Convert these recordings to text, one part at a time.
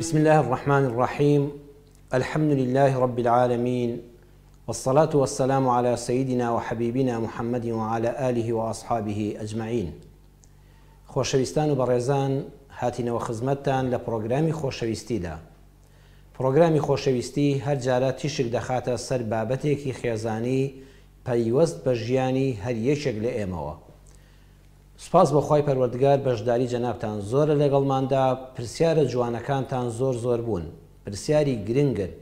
بسم اللە الرحمن الرحیم الحمد للە رب العالمین والصلاة والسلام علی سیدنا وحبیبنا محمد وعلی آله وأصحابه اجمعین. خۆشەویستان و بەڕێزان هاتینەوە خزمەتتان لە پڕۆگرامی خۆشەویستیدا. پڕۆگرامی خۆشەویستی هەر جارە تیشک دەخاتە سەر بابەتێکی خێزانی پەیوەست بە ژیانی هەر یەکێک لە ئێمەوە. سوپاس بۆ خوای پەروەردگار بەشداری جەنابتان زۆرە لەگەڵماندا پرسیارە جوانەکانتان زۆر زۆر بوون پرسیاری گرنگن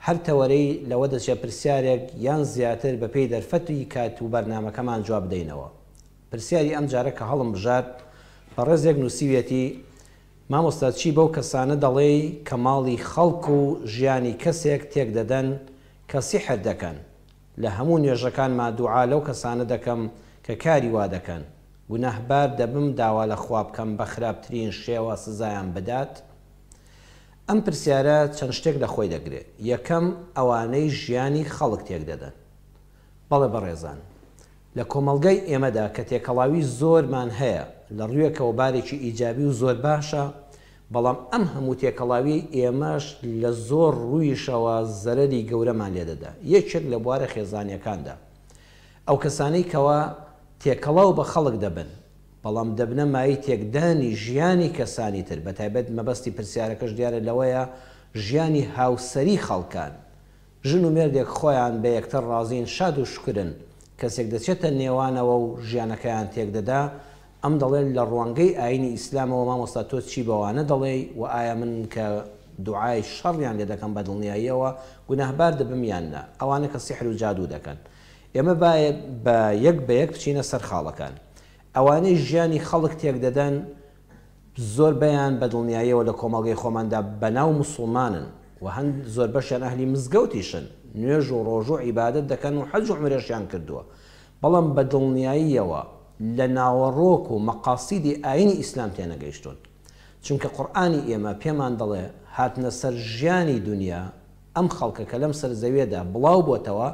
هەر تەوەرەی لەوە دەچێ پرسیارێک یان زیاتر بەپێی دەرفەتی کات و بەرنامەکەمان جواب بدەینەوە پرسیاری ئەم جارە کە هەڵم بژارد بەڕێزێک نووسیویەتی مامۆستا چی بەو کەسانە دەڵێی کە ماڵی خەڵک و ژیانی کەسێک تێک دەدەن کە سیحر دەکەن لە هەموو نوێژەکانما دوعا لەو کەسانە دەکەم کە کاری وا دەکەن گوناهبار دەبم داوا لە خوا بکەم بە خراپترین شێوە سزایان بدات؟ ئەم پرسیارە چەند شتێک لە خۆی دەگرێ یەکەم ئەوانەی ژیانی خەڵک تێک دەدەن بەڵێ بەڕێزان لە کۆمەڵگای ئێمەدا کە تێکەڵاوی زۆرمان هەیە لە ڕوێکەوە بارێکی ئیجابی و زۆر باشە بەڵام ئەم هەموو تێکەڵاویەی ئێمەش لە زۆر ڕوویشەوە زەرەری گەورەمان لێ دەدا، یەکێک لە بوارە خێزانیەکاندا ئەو کەسانەی کەوا تێکەڵاو بە خەڵک دەبن بەڵام دەبنە مایەی تێکدانی ژیانی کەسانی تر بەتایبەت مەبەستی پرسیارەکەش دیارە لەوەیە ژیانی هاوسەری خەڵکان ژن و مێردێک خۆیان بە یەکتر ڕازین شاد و شوکرن، کەسێک دەچێتە نێوانەوە و ژیانەکەیان تێکدەدا، ئەم دەڵێ لە ڕوانگەی ئایینی ئیسلامەوە مامۆستا تۆ چی بەوانە دەڵێی و ئایا من کە دوعای شەڕیان لێ دەکەم بە دڵنیاییەوە گوناهبار دەبم یان نا؟ ئەوانە کە سیحر و جادوو دەکەن. ئێمە با بە یەک بە یەک بچینە سەر خاڵەکان. ئەوانەی ژیانی خەڵک تێکدەدەن، زۆربەیان بە دڵنیاییەوە لە کۆمەڵگەی خۆماندا بەناو موسڵمانن و هەند زۆربەشیان ئەهلی مزگەوتیشن، نوێژ و ڕۆژوو و عیبادەت دەکەن و حەج و عومرەشیان کردووە، بەڵام بە دڵنیاییەوە لە ناوەڕۆک و مەقاسیدی ئایینی ئیسلام تێنەگەیشتوون. چونکە قورئانی ئێمە پێمان دەڵێ هاتنە سەر ژیانی دونیا ئەم خەڵکە کە لەم سەر زەویەدا بڵاو بۆتەوە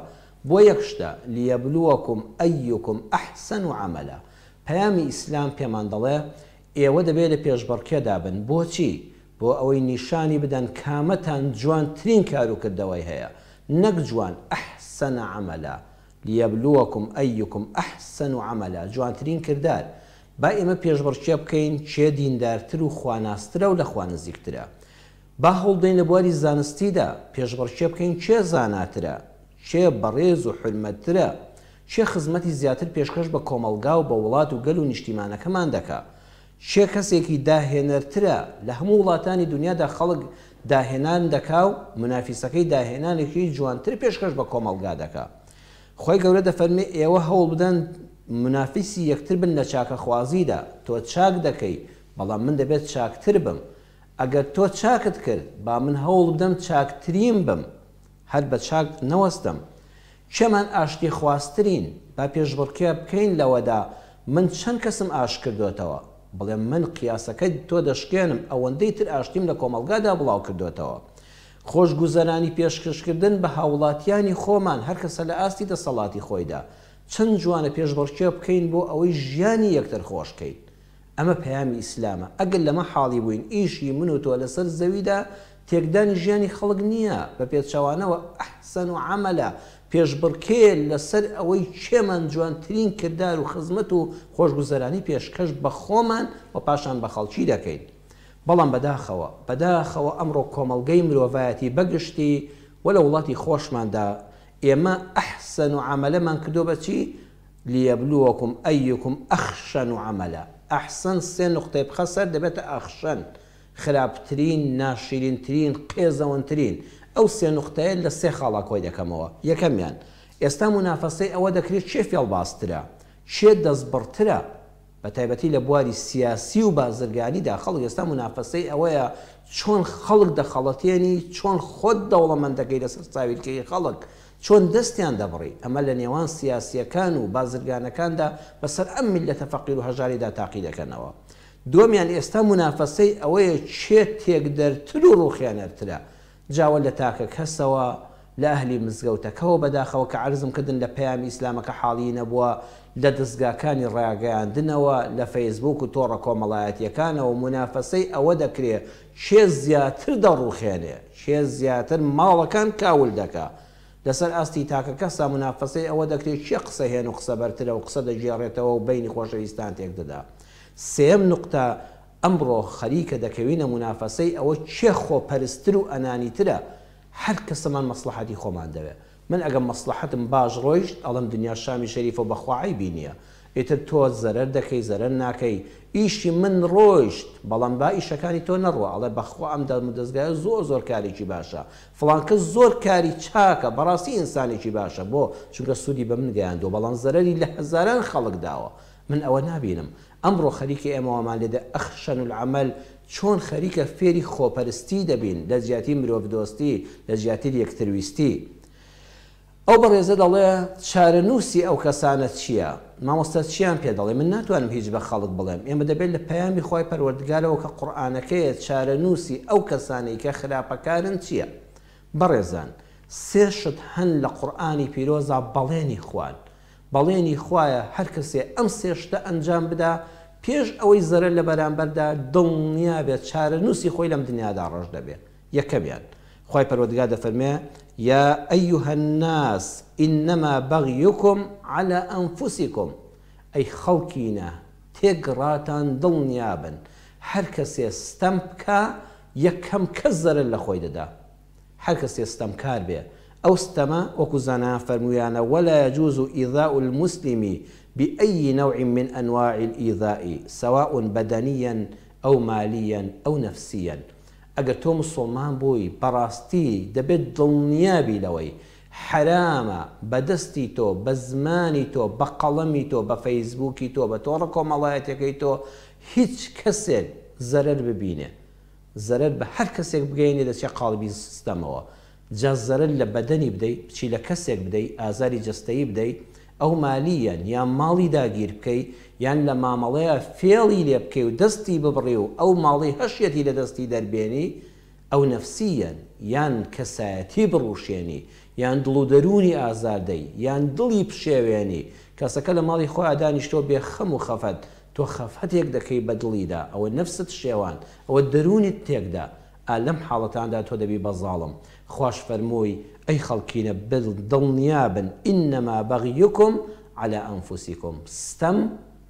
بۆ یەک شتە، لیبلوکم ایکم احسن عملا، پەیامی ئیسلام پێمان دەڵێ ئێوە دەبێ لە پێشبڕکێدا بن، بۆچی؟ بۆ ئەوەی نیشانی بدەن کامەتان جوانترین کار و کردەوەی هەیە، نەک جوان، احسن عملا، لیبلوکم ایکم احسن عملا، جوانترین کردار. با ئێمە پێشبڕکێ بکەین کێ دیندارتر و خواناسترە و لە خوا نزیکترە. با هەوڵبدەین لە بواری زانستیدا پێشبڕکێ بکەین کێ زاناترە، کێ بەڕێز و حورمەتترە، کێ خزمەتی زیاتر پێشکەش بە کۆمەڵگا و بە وڵات و گەل و نیشتیمانەکەمان دەکا؟ کێ کەسێکی داهێنەرترە؟ لە هەموو وڵاتانی دونیادا خەڵک داهێنان دەکا و مونافیسەکەی داهێنانێکی جوانتر پێشکەش بە کۆمەڵگا دەکا. خوای گەورە دەفەرمێ ئێوە هەوڵبدەن مونافیسی یەکتر بن لە چاکەخوازیدا، تۆ چاک دەکەی، بەڵام من دەبێت چاکتر بم. ئەگەر تۆ چاکت کرد، با من هەوڵبدەم چاکترین بم. هەر بە چاک نەوەستم. کێمان ئاشتیخوازترین؟ با پێشبڕکێ بکەین لەوەدا من چەند کەسم ئاشت کردۆتەوە. بڵێم من قیاسەکەی تۆ دەشکێنم ئەوەندەی تر ئاشتیم لە کۆمەڵگادا بڵاو کردۆتەوە. خۆشگوزەرانی پێشکەشکردن بە هاوڵاتیانی خۆمان هەر کەسە لە ئاستی دەسەڵاتی خۆیدا. چەند جوانە پێشبڕکێ بکەین بۆ ئەوەی ژیانی یەکتر خۆش کەین. ئەمە پەیامی ئیسلامە، ئەگەر لەمە حاڵی بووین ئیشی من و تۆ لەسەر زەویدا تێکدانی ژیانی خەڵک نییە، بە پێچەوانەوە احسن عملا پێشبڕکێیە لەسەر ئەوەی کێمان جوانترین کردار و خزمەت و خۆشگوزەرانی پێشکەش بە خۆمان و پاشان بە خەڵکی دەکەین. بەڵام بەداخەوە، بەداخەوە ئەمڕۆ کۆمەڵگەی مرۆڤایەتی بەگشتی و لە وڵاتی خۆشماندا ئێمە احسن عملا مان کردووە بە چی؟ لیبلوکم ایکم اخشن عملا، احسن سێ نوقتەی بخە سەر دەبێتە اخشن، خراپترین، ناشیرینترین، قێزەونترین، ئەو سێ نوقتەیە لە سێ خاڵا کۆی دەکەمەوە، یەکەمیان، ئێستا مونافەسەی ئەوە دەکرێت کێ فێڵبازترە، کێ دەستبڕترە، بەتایبەتی لە بواری سیاسی و بازرگانیدا خەڵک ئێستا مونافەسەی ئەوەیە چۆن خەڵک دەخەڵەتێنی، چۆن خۆت دەوڵەمەند دەکەی لەسەر ساویلکەی خەڵک، چۆن دەستیان دەبڕی، ئەمە لە نێوان سیاسییەکان و بازرگانەکاندا بەسەر ئەم میللەتە فەقیر و هەژارەیدا تاقی دەکەنەوە. دووەمیان ئێستا مونافەسەی ئەوەیە کێ تێکدەرتر و ڕووخێنەرترە، جا وە لە تاکە کەسەوە لە ئەهلی مزگەوتەکەوە بەداخەوە کە عەرزم کردن لە پەیامی ئیسلامەکە حاڵیی نەبووە، لە دەزگاکانی ڕاگەیاندنەوە، لە فەیسبووک و تۆڕە کۆمەڵایەتییەکانەوە مونافەسەی ئەوە دەکرێ کێ زیاتر دەڕووخێنێ، کێ زیاتر ماڵەکان کاول دەکا. لەسەر ئاستی تاکەکەسا مونافەسەی ئەوە دەکرێ کێ قسەهێن و قسەبەرترە و قسە دەگێڕێتەوە و بەینی خۆشەویستان تێکدەدا. سێیەم نوقتە، ئەمڕۆ خەریکە دەکەوینە مونافەسەی ئەوە کێ خۆپەرستتر و ئەنانیترە، هەر کەسەمان مەسڵەحەتی خۆمان دەوێ. من ئەگەر مەسڵەحەتم باش ڕۆیشت ئەڵێم دنیا شامی شەریفە و بەخوا عەیبی نییە. ئیتر تۆ زەرەر دەکەی زەرەر ناکەی. ئیشی من ڕۆیشت بەڵام با ئیشەکانی تۆ نەڕوا. ئەڵێ بەخوا ئەم دامودەزگایە زۆر زۆر کارێکی باشە. فڵان کەس زۆر کاری چاکە بەڕاستی ئینسانێکی باشە. بۆ؟ چونکە سوودی بە من گەیاندووە بەڵام زەرەری لە هەزاران خەڵک داوە. من ئەوە نابینم. ئەمڕۆ خەریکە ئێمە وامان لێدێ اخشن العمل چۆن خەریکە فێری خۆپەرستی دەبین لە جیاتی مرۆڤدۆستی لە جیاتی یەکترویستی. ئەو بەڕێزە دەڵێ چارەنووسی ئەو کەسانە چییە؟ مامۆستا چیان پێ دەڵێ؟ من ناتوانم هیچ بە خەڵک بڵێم ئێمە دەبێت لە پەیامی خوای پەروەردگارەوە کە قورئانەکەیە چارەنووسی ئەو کەسانەی کە خراپەکارن چییە؟ بەڕێزان سێ شت هەن لە قورئانی پیرۆزا بەڵێنی خوان بەڵێنی خوایە هەرکەسێ ئەم سێ شتە ئەنجام بدا پێش ئەوەی زەرەر لە بەرامبەردا دڵنیابێت چارەنووسی خۆی لەم دنیادا ڕەش دەبێ یەکەمیان خوای پەروەردگار دەفەرمێ یا ایها الناس انما بغیکم علی انفسکم ئەی خەڵکینە تێکڕاتان دڵنیابن هەرکەسێ ستەم بکا یەکەم کەس زەرەر لە خۆی دەدا هەرکەسێ ستەمکار بێ ئەو ستەمە وەکو زانایان فەرموویانە ولا یجوز ایذاء المسلم بأی نوع من انواع الایذاء سواء بدنیا او مالیا او نفسیا ئەگەر تۆ مسوڵمان بووی بەڕاستی دەبێت دڵنیا بی لەوەی حەرامە بە دەستی تۆ بە زمانی تۆ بە قەڵەمی تۆ بە فەیسبووکی تۆ بە تۆڕە کۆمەڵایەتیەکەی تۆ هیچ کەسێک زەرەر ببینێ زەرەر بە هەر کەسێک بگەیەنی دەچیە قاڵبی ستەمەوە جا زەرەر لە بەدەنی بدەی بچی لە کەسێک بدەی ئازاری جەستەیی بدەی ئەو مالیەن یان ماڵی داگیر بکەی یان لە مامەڵەیا فێڵی لێ بکەی و دەستی ببڕی و ئەو ماڵەی هەشیەتی لە دەستی دەربێنی ئەو نەفسیەن یان کەسایەتی بڕوشێنی یان دڵ و دەروونی ئازار دەی یان دڵی بشێوێنی کەسەکە لە ماڵی خۆیا دانیشتوە بێ خەم و خەفەت تۆ خەفەتێک دەکەی بە دڵیدا ئەوە نەفست شێوان ئەوە دەروونت تێکدا ئا لەم حاڵەتاندا تۆ دەبی بە زاڵم خواش فەرمووی ئەی خەڵکینە دڵنیابن انما بغیکم علی انفسکم ستەم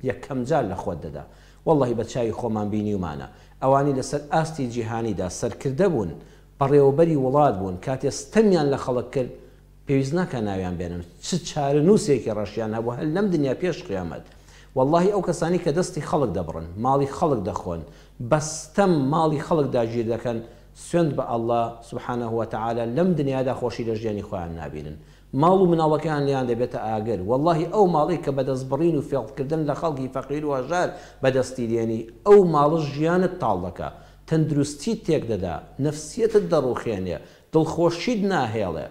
یەکەم جار لە خۆت دەدا وەڵڵەهی بە چاوی خۆمان بینیومانە ئەوانەی لەسەر ئاستی جیهانیدا سەرکردە بوون بەڕێوەبەری وڵات بوون کاتێ ستەمیان لە خەڵک کرد پێویست ناکا ناویان بێنم چ چارەنووسێکی ڕەشیان هەبوو هەر لەم دنیا پێش قیامەت وەڵڵاهی ئەو کەسانەی کە دەستی خەڵک دەبڕن ماڵی خەڵک دەخۆن بە ستەم ماڵی خەڵک داگیر دەکەن سوێند بە اللە سبحانە وتعالی لەم دنیادا خۆشی لە ژیانی خۆیان نابینن ماڵ و مناڵەکەیان لێیان دەبێتە ئاگر وەڵڵاهی ئەو ماڵەی کە بە دەست بڕین و فێڵکردن لە خەڵکی فەقیر و هەژار بەدەستی دێنی ئەو ماڵە ژیانت تاڵ دەکا تەندروستیت تێک دەدا نەفسیەتت دەڕوخێنێ دڵخۆشیت ناهێڵێ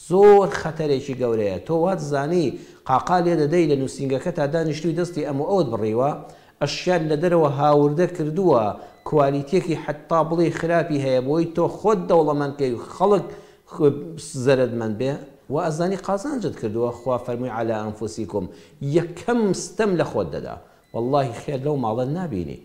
زۆر خەتەرێکی گەورەیە تۆ وات زانی قاقا لێ دەدەی لە نوسینگەکەتا دانیشتوی دەستی ئەم و ئەوت بڕیوە ئەشیات لە دەرەوە هاوردە کردووە کوالیتیەکی حەتا بڵێی خراپی هەیە بۆی تۆ خۆت دەوڵەمەند کەی و خەڵک زەرەدمەند بێ وا ئەزانی قازانجت کردووە خوا فەرمووی علی انفسکم یەکەم ستەم لە خۆت دەدا وەڵاهی خێر لەو ماڵە نابینی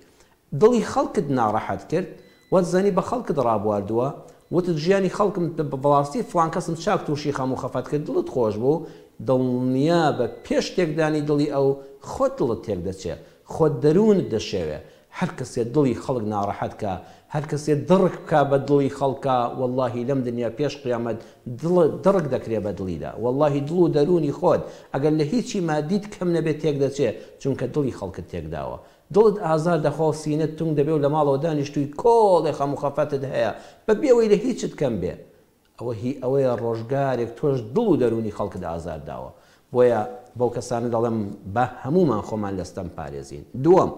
دڵی خەڵکت ناڕەحەت کرد وات زانی بە خەڵکت ڕابواردووە وتت ژیانی خەڵکم بەڕاستی فڵان کەسم چاک توشی خەم و خەفەت کرد دڵت خۆش بوو دڵنیابە پێش تێکدانی دڵی ئەو خۆت دڵت تێک دەچێ خۆت دەروونت دەشێوێ هەر کەسێ دڵی خەڵک ناڕەحەت کا هەر کەسێ دڕک بکا بە دڵی خەڵکا وەڵاهی لەم دنیا پێش قیامەت دڵ دڕک دەکرێ بە دڵیدا وەڵاهی دڵ و دەروونی خۆت ئەگەر لە هیچی مادیت کەم نەبێ تێک دەچێ چونکە دڵی خەڵکت تێکداوە دڵت ئازار دەخوا و سینەت تونگ دەبێ و لە ماڵەوە دانیشتووی کۆڵێ خەم و خەفەتت هەیە بە بێ ئەوەی لە هیچت کەم بێ ئەوە هی ئەوەیە ڕۆژگارێک تۆش دڵ و دەروونی خەڵکت ئازار داوە بۆیە بەو کەسانە دەڵێم با هەموومان خۆمان لە ستەم پارێزین دووەم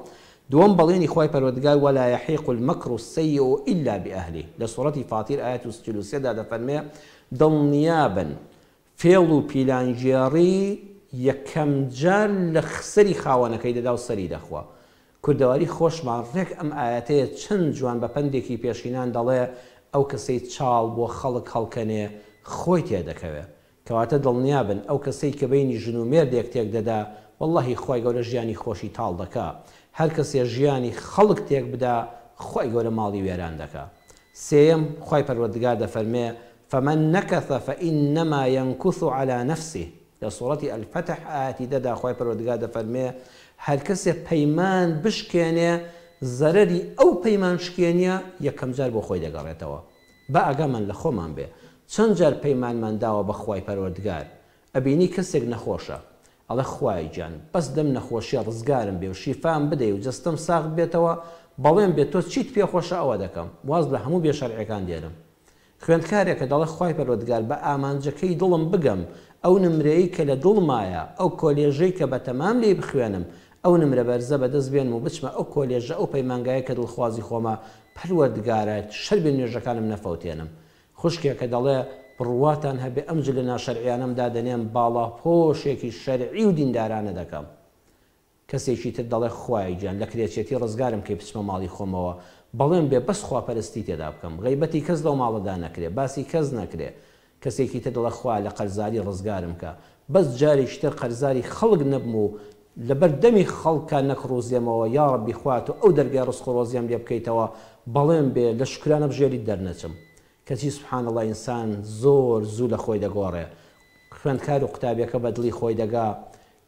دووەم بەڵێنی خوای پەروەردگار ولا یحیق المکر السیء الا باهله لە سوڕەتی فاتیر ئایەت 43 دا دەفەرمێ دڵنیابن فێڵ و پیلانگێڕی یەکەم جار لە سەری خاوەنەکەی دەدا و سەری دەخوا. کوردەواری خۆشمان ڕێک ئەم ئایەتەیە چەند جوان بە پەندێکی پێشینان دەڵێ ئەو کەسەی چاڵ بۆ خەڵک هەڵکەنێ. خۆی تێدەکەوێ. کەواتە دڵنیابن ئەو کەسەی کە بەینی ژن و مێردێک تێک دەدا وەڵڵاهی خوای گەورە ژیانی خۆشی تاڵ دەکا. هەر کەسێ ژیانی خەڵک تێک بدا خوای گەورە ماڵی وێران دەکا. سێیەم، خوای پەروەردگار دەفەرمێ، فمن نکث فانما ینکث علی نفسه، لە سوڕەتی الفتح ئایەتی دە دا خوای پەروەردگار دەفەرمێ، هەر کەسێ پەیمان بشکێنێ زەرەری ئەو پەیمان شکێنیە یەکەم جار بۆ خۆی دەگەڕێتەوە. با ئاگامان لە خۆمان بێ چەند جار پەیمانمان داوە بە خوای پەروەردگار ئەبینی کەسێک نەخۆشە ئەڵێ خوایە گیان بەس لەم نەخۆشیە ڕزگارم بێ و شیفام بدەی و جەستەم ساغ ببێتەوە بەڵێن بێ تۆ چیت پێ خۆشە ئەوە دەکەم واز لە هەموو بێ شەرعیەکان دێنم خوێندکارێکە دەڵێ خوای پەروەردگار بە ئامانجەکەی دڵم بگەم ئەو نمرەی کە لە دڵمایە ئەو کۆلێژەی کە بەتەمام لێی بخوێنم ئەو نمرە بەرزە بەدەست بێنم و بچمە ئەو کۆلێژە ئەو پەیمانگایە کە دڵخوازی خۆمە پەروەردگارە شەر بێ نوێژەکانم نەفەوتێنم خوشکێکە دەڵێ بڕواتان هەبێ ئەم جلە ناشەرعیانەم دادەنێم باڵاپۆشێکی شەرعی و دیندارانە دەکەم کەسێکی تر دەڵێ خوایە گیان لە کرێچێتی ڕزگارم کەی بچمە ماڵی خۆمەوە بەڵێن بێ بەس خواپەرستی تێدا بکەم غەیبەتی کەس لەو ماڵەدا نەکرێ باسی کەس نەکرێ کەسێکی تر دەڵێ خوایە لە قەرزاری ڕزگارم کە بەس جارێکی تر قەرزاری خەڵک نەبم و لەبەر دەمی خەڵکا نەکڕوزێمەوە یاڕەبی خوایە تۆ ئەو دەرگای ڕزق و ڕۆزیەم لێ بکەیتەوە بەڵێن بێ لە شوکرانە بژێریت دەرنەچم کەچی سبحان اللە ئینسان زۆر زوو لە خۆی دەگۆڕێ خوێندکار و قوتابیەکە بە دڵی خۆی دەگا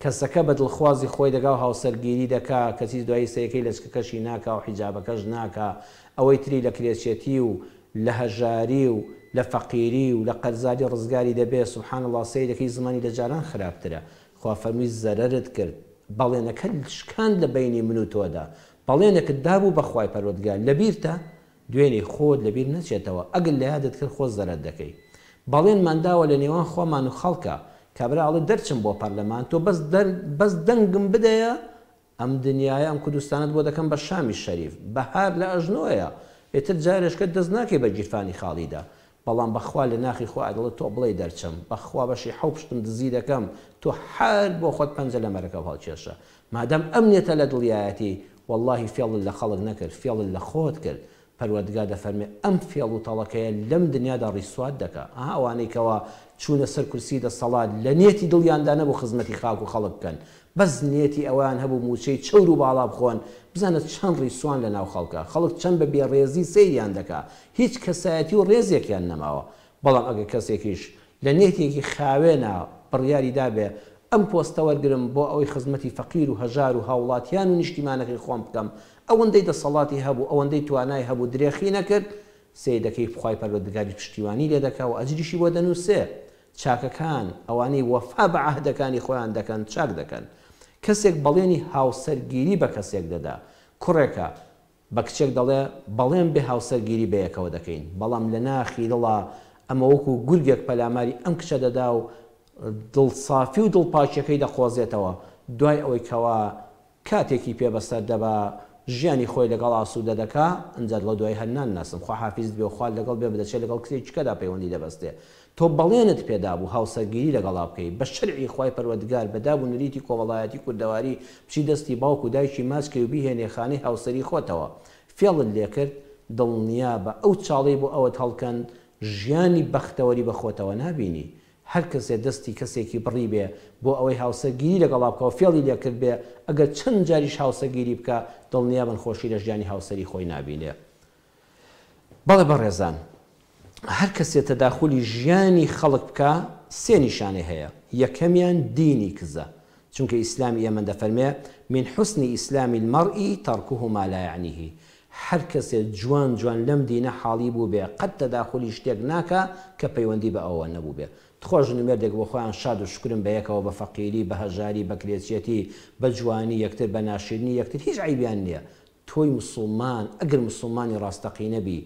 کەسەکە بە دڵخوازی خۆی دەگا و هاوسەرگیری دەکا کەچی دوایی سەیەکەی لەچکەکەشی ناکا و حیجابەکەش ناکا ئەوەی تری لە کرێچێتی و لە هەژاری و لە فەقیری و لە قەرزاری ڕزگاری دەبێ سبحان اللە سەیرەکەی زمانی لە جاران خراپترە خوا فەرمووی زەرەرت کرد بەڵێنەکەت شکاند لە بەینی من و تۆدا بەڵێنێکت دابوو بە خوای پەروەردگار لەبیرتە دوێنێی خۆت لەبیر نەچێتەوە ئەگەر لەیادت کرد خۆت زەرەر دەکەی بەڵێنمان داوە لە نێوان خۆمان و خەڵکا کابرا ئەڵێ دەرچم بۆ پەرلەمان تۆ بەس دەر بەس دەنگم بدەیە ئەم دنیایە ئەم کوردستانەت بۆ دەکەم بە شامی شەریف بەهار لە ئەژنۆیە ئیتر جارێشکە دەست ناکەی بە گیرفانی خاڵیدا بەڵام بەخوا لە ناخی خۆیا دەڵێ تۆ بڵێی دەرچم بەخوا بەشی حەو پشتم دزی دەکەم تۆ هەر بۆ خۆت پەنجە لە مەرەکەب هەڵکێشە مادام ئەم نێتە لە دڵیایەتی وەڵاهی فێڵت لە خەڵک نەکرد فێڵت لە خۆت کرد پەروەردگار دەفەرمێ ئەم فێڵ و تەڵەکەیە لەم دنیادا ڕیسوات دەکا ئەها ئەوانەی کەوا چوونە سەر کورسی دەسەڵات لە نێتی دڵیاندا نەبوو خزمەتی خاک و خەڵک بکەن بەس نیەتی ئەوەیان هەبوو مووچەی چەور و باڵا بخۆن، بزانە چەند ڕیسوان لە ناو خەڵکا، خەڵک چەند بە بێ ڕێزی سەیریان دەکا، هیچ کەسایەتی و ڕێزێکیان نەماوە، بەڵام ئەگەر کەسێکیش لە نیەتێکی خاوێنا بڕیاری دابێ ئەم پۆستە وەرگرم بۆ ئەوەی خزمەتی فەقیر و هەژار و هاوڵاتیان و نیشتیمانەکەی خۆم بکەم، ئەوەندەی دەسەڵاتی هەبوو، ئەوەندەی توانای هەبوو درێخی نەکرد، سەیردەکەی خوای پەروەردگاریش پشتیوانی لێ دەکا و ئەجریشی بۆ دەنووسێ. چاکەکان، ئەوانەی وەفا بە عەهدەکانی خۆیان دەکەن، چاک دەکەن. کەسێک بەڵێنی هاوسەرگیری بە کەسێک دەدا. کوڕێکە بە کچێک دەڵێ، بەڵێن بێ هاوسەرگیری بەیەکەوە دەکەین. بەڵام لە ناخی دڵا ئەمە وەکو گورگێک پەلاماری ئەم کچە دەدا و دڵسافی و دڵپاکیەکەی دەقۆزێتەوە. دوای ئەوەی کەوا کاتێکی پێ بەسەر دەبا ژیانی خۆی لەگەڵ ئاسوودە دەکا ئنجا دڵە دوای هەر نانناسم خوا حافیزت بێ و خوات لەگەڵ بێ دەچێ لەگەڵ کچێکی کەدا پەیوەندی دەبەستێ تۆ بەڵێنت پێ دابوو هاوسەرگیری لەگەڵا بکەی بە شەرعی خوای پەروەردگار بە داب و نەریتی کۆمەڵایەتی کوردەواری بچی دەستی باوک و دایکی ماچ کەی و بیهێنێ خانەی هاوسەری خۆتەوە فێڵت لێ کرد دڵنیابە ئەو چاڵەی بۆ ئەوت هەڵکەند ژیانی بەختەوەری بە خۆتەوە نابینی هەر کەسێ دەستی کەسێکی بڕیبێ بۆ ئەوەی هاوسەرگیری لەگەڵا بکا و فێڵی لێ کردبێ، ئەگەر چەند جاریش هاوسەگیری بکا، دڵنیابن خۆشی لە ژیانی هاوسەری خۆی نابینێ. بەڵێ بەڕێزان، هەر کەسێ تەداخولی ژیانی خەڵک بکا، سێ نیشانەی هەیە، یەکەمیان دینی کزە، چونکە ئیسلامی ئێمە دەفەرمێ، من حسن اسلام المرء ترکه ما لا یعنیه، هەر کەسێ جوان جوان لەم دینە حاڵی بووبێ قەت تەداخولی شتێک ناکا کە پەیوەندی بە ئەوەوە نەبووبێ. تخوا ژن و مێردێک بۆ خۆیان شاد و شوکرن بە یەکەوە بە فەقیری بە هەژاری بە کرێچیەتی بە جوانی یەکتر بە ناشیرنی یەکتر هیچ عەیبیان نیە تۆی مسوڵمان ئەگەر مسوڵمانی ڕاستەقینە بی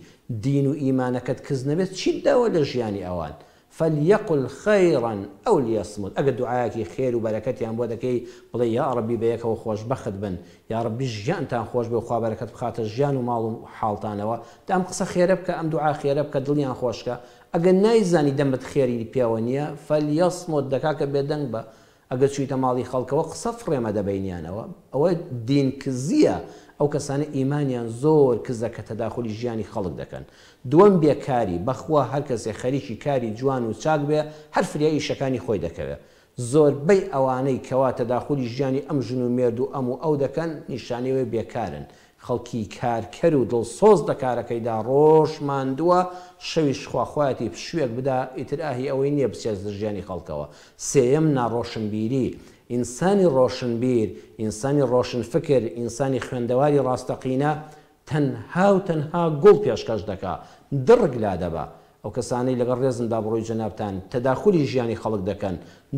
دین و ئیمانەکەت کز نەبێت چیت داوە لە ژیانی ئەوان فلیقل خیرا او لیصمت ئەگەر دوعایەکی خێر و بەرەکەتیان بۆ دەکەی بڵێ یاڕەبی بەیەکەوە خۆشبەخت بن یاڕەبی ژیانتان خۆش بێ و خوا بەرەکەت بخاتە ژیان و ماڵ و حاڵتانەوە دە ئەم قسە خێرە بکە ئەم دوعا خێرە بکە دڵیان خۆشکە ئەگەر نایزانی دەمت خێری پێوە نیە فلیصمت دە کاکە بێدەنگ بە ئەگەر چویتە ماڵی خەڵکەوە قسە فڕێ مەدە بەینیانەوە ئەوە دین کزیە ئەو کەسانە ئیمانیان زۆر کزە کە تەداخولی ژیانی خەڵک دەکەن. دووەم بێکاری، بەخوا هەرکەسێ خەریکی کاری جوان و چاک بێ هەر فریای ئیشەکانی خۆی دەکەوێ. زۆربەی ئەوانەی کەوا تەداخولی ژیانی ئەم ژن و مێرد و ئەم و ئەو دەکەن نیشانەی ئەوەیە بێکارن. خەڵکی کارکەر و دڵسۆز لە کارەکەیدا ڕۆژ ماندووە شەویش خوا خوایەتی پشوویەک بدا ئیتر ئاهی ئەوەی نییە بچێتە ژیانی خەڵکەوە. سێیەم ناڕۆشنبیری. ئینسانی ڕۆشنبیر، ئینسانی ڕۆشنفکر، ئینسانی خوێندەواری ڕاستەقینە تەنها و تەنها گوڵ پێشکەش دەکا، دڕک لادەبا. ئەو کەسانەی لەگەڵ ڕێزمدا بڕۆی جەنابتان تەداخولی ژیانی خەڵک دەکەن،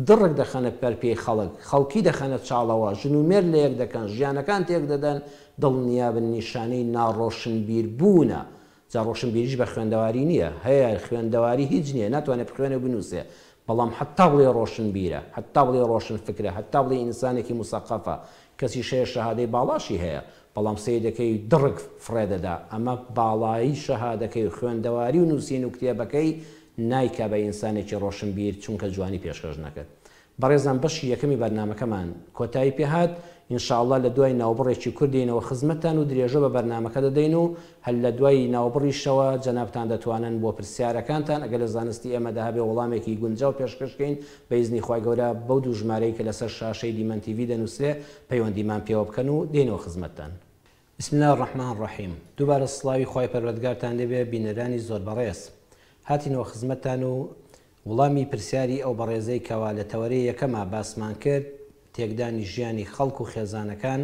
دڕک دەخەنە بەر پێی خەڵک، خەڵکی دەخەنە چاڵەوە، ژن و مێرد لەیەک دەکەن، ژیانەکان تێک دەدەن، دڵنیابن نیشانەی ناڕۆشنبیر بوونە. جا ڕۆشنبیریش بە خوێندەواری نییە، هەیە خوێندەواری هیچ نییە، ناتوانێ بخوێنێ و بنووسێ، بەڵام هەتا بڵێی ڕۆشنبیرە، هەتا بڵێی ڕۆشنفکرە، هەتا بڵێی ئینسانێکی موسەقەفە، کەسیش هەیە شەهادەی باڵاشی هەیە، بەڵام سەیرەکەی دڕک فڕێ دەدا، ئەمە باڵایی شەهادەکەی و خوێندەواری و نووسین و کتێبەکەی نایکا بە ئینسانێکی ڕۆشنبیر چونکە جوانی پێشکەش نەکرد. بەڕێزان بەشی یەکەمی بەرنامەکەمان کۆتایی پێ هات، ان شاء اللە لە دوای ناوبڕێکی کورت دێینەوە خزمەتتان و درێژە بە بەرنامەکە دەدەین و هەر لە دوای ناوبڕیشەوە جەنابتان دەتوانن بۆ پرسیارەکانتان ئەگەر لە زانستی ئێمەدا هەبێ وەڵامێکی گونجاو پێشکەش کەین بە ئیزنی خوای گەورە بەو دوو ژمارەی کە لەسەر شاشەی دیمەن تیڤی دەنوسرێ پەیوەندیمان پێوە بکەن و دێینەوە خزمەتتان. بسم اللە الرحمن الرحیم دووبارە سڵاوی خوای پەروەردگارتان لێبێ بینەرانی زۆر بەڕێز هاتینەوە خزمەتتان و وڵامی پرسیاری ئەو بەڕێزەی کەوا لە تەوەرەی یەکەما باسمان کرد تێکدانی ژیانی خەڵک و خێزانەکان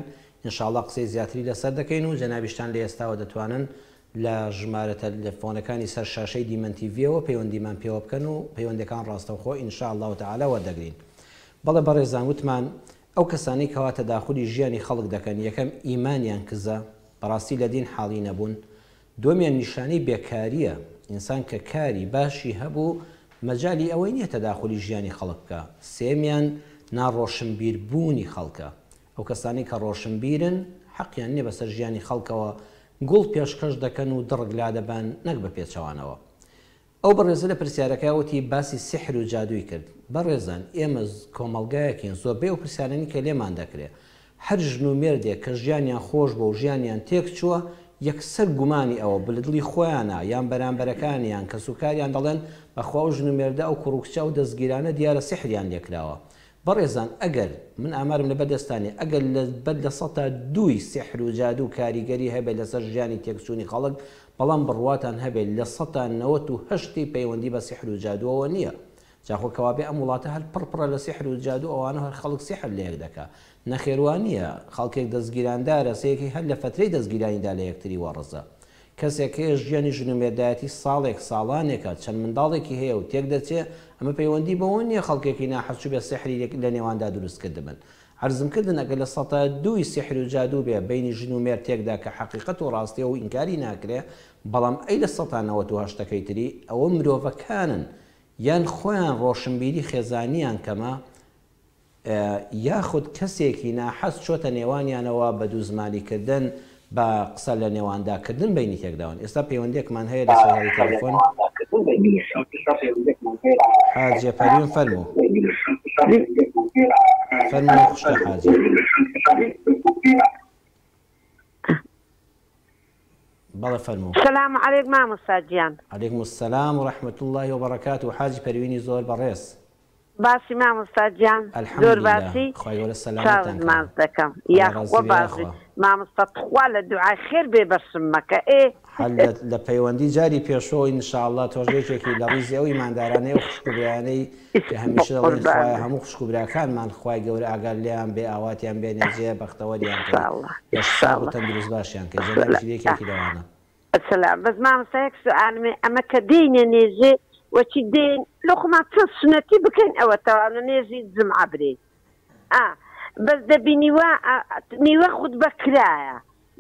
ان شاء اللە قسەی زیاتری لەسەر دەکەین و جەنابیشتان لە ئێستاوە دەتوانن لە ژمارە تەلەفۆنەکانی سەر شاشەی دیمەن تیڤیەوە پەیوەندیمان پێوە بکەن و پەیوەندەکان ڕاستەوخۆ ان شاء اللە تعالی وەردەگرین بەڵێ بەڕێزان وتمان ئەو کەسانەی کەوا تەداخولی ژیانی خەڵک دەکەن یەکەم ئیمانیان کزە بەڕاستی لە دین حاڵی نەبوون دووەمیان نیشانەی بێکارییە، ئینسان کە کاری باشی هەبوو مەجالی ئەوەی نییە تەداخولی ژیانی خەڵک بکا، سێیەمیان ناڕۆشنبیر بوونی خەڵکە، ئەو کەسانەی کە ڕۆشنبیرن حەقیان نییە بەسەر ژیانی خەڵکەوە گوڵ پێشکەش دەکەن و دڕک لادەبەن نەک بە پێچەوانەوە. ئەو بەڕێزە لە پرسیارەکەیا وتی باسی سیحر و جادووی کرد. بەڕێزان ئێمە کۆمەڵگایەکین زۆربەی ئەو پرسیارانەی کە لێمان دەکرێ هەر ژن و مێردێک کە ژیانیان خۆش بووە و ژیانیان تێک چووە یەکسەر گومانی ئەوە لە دڵی خۆیانا یان بەرامبەرەکانیان کەسوکاریان دەڵێن بەخوا ئەو ژن و مێردە ئەو کوڕ و کچە ئەو دەستگیرانە دیارە سیحریان لێکراوە بەڕێزان ئەگەر، من ئامارم لەبەر دەستا نیە، ئەگەر لە بەر لە سەتا دووی سیحر و جادوو کاریگەری هەبێت لەسەر ژیانی تێکچوونی خەڵک، بەڵام بڕواتان هەبێت لە سەتا نەوەت و هەشتی پەیوەندی بە سیحر و جادووەوە نیە. جا خۆ کەوابێ ئەم وڵاتە هەر پڕ پڕە لە سیحر و جادوو ئەوانە هەر خەڵک سیحر لەیەک دەکا. نەخێر وا نیە. خەڵکێک دەستگیراندارە سەیەکەی هەر لە فەترەی دەستگیرانیدا لە یەکتری وەڕزە. کەسێک هەیە ژیانی ژن و مێردایەتی ساڵێک، ساڵانێکە، چەند منداڵێکی هەیە و تێکدەچێ، ئەمە پەیوەندی بەوە نییە خەڵکێکی ناحەز چووبێ سیحری لە نێواندا دروست کردبن. عەرزم کردن ئەگەر لە سەتا دووی سیحر و جادوو بێ بەینی ژن و مێرد تێکدا کە حەقیقەت و ڕاستیە و ئینکاری ناکرێ، بەڵام ئەی لە سەتا 98ەکەی تری ئەوە مرۆڤەکانن یان خۆیان ڕۆشنبیری خێزانیان کەمە، یاخود کەسێکی ناحەز چۆتە نێوانیانەوە بە دووزمانی کردن بە قسە لە نێواندا کردن بەینی تێکداون ئێستا پەیوەندیەکمان هەیە لەسەر هێڵی تەلەفۆن حاجیە پەروین فەرموو فەرموو خوشکە حاجیە. بەڵێ فەرموو. سلام علیک مامۆستا گیان. علیکم السلام و رحمة اللە و بەڕەکاته حاجی پەروینی زۆر بەڕێز. باسی مامۆستا گیان زۆر الحمدللە باسی خوای گەورە چاوت سەلامەتتان کا ماچ دەکەم خوای یاخوا ڕازی بێ باش یاخوا. مامۆستا تخوا لە دوعای خێر بێ بەشم مەکە ئێ. هەر لە لە پەیوەندی جاری پێشوو ان شاء اللە تۆش یەکێکی لە ڕیزی ئەو ئیماندارانەی ئەو خوشک و برایانەی کە هەمیشە دەڵێن بەقوربان خوایە بم. هەموو خوشک و براکانمان خوای گەورە ئاگات لێیان بێ ئاواتیان بێنێ جێ بەختەوەریان کەی ان شاء اللە ان لەش شاء ساغ و اللە تەندروست باشیان کەی جەنابیشت یەکێکی لەوانە. سلام بەس مامۆستا یەک سوئالم هەیە ئەمە کە دێینە نێژێ وەچی دێین لۆ خۆمان چەند سونەتی بکەین ئەوە تەواو لە نێژی جومعە برێین ئا بەس دەبینی وا نیوە خوتبە کرایە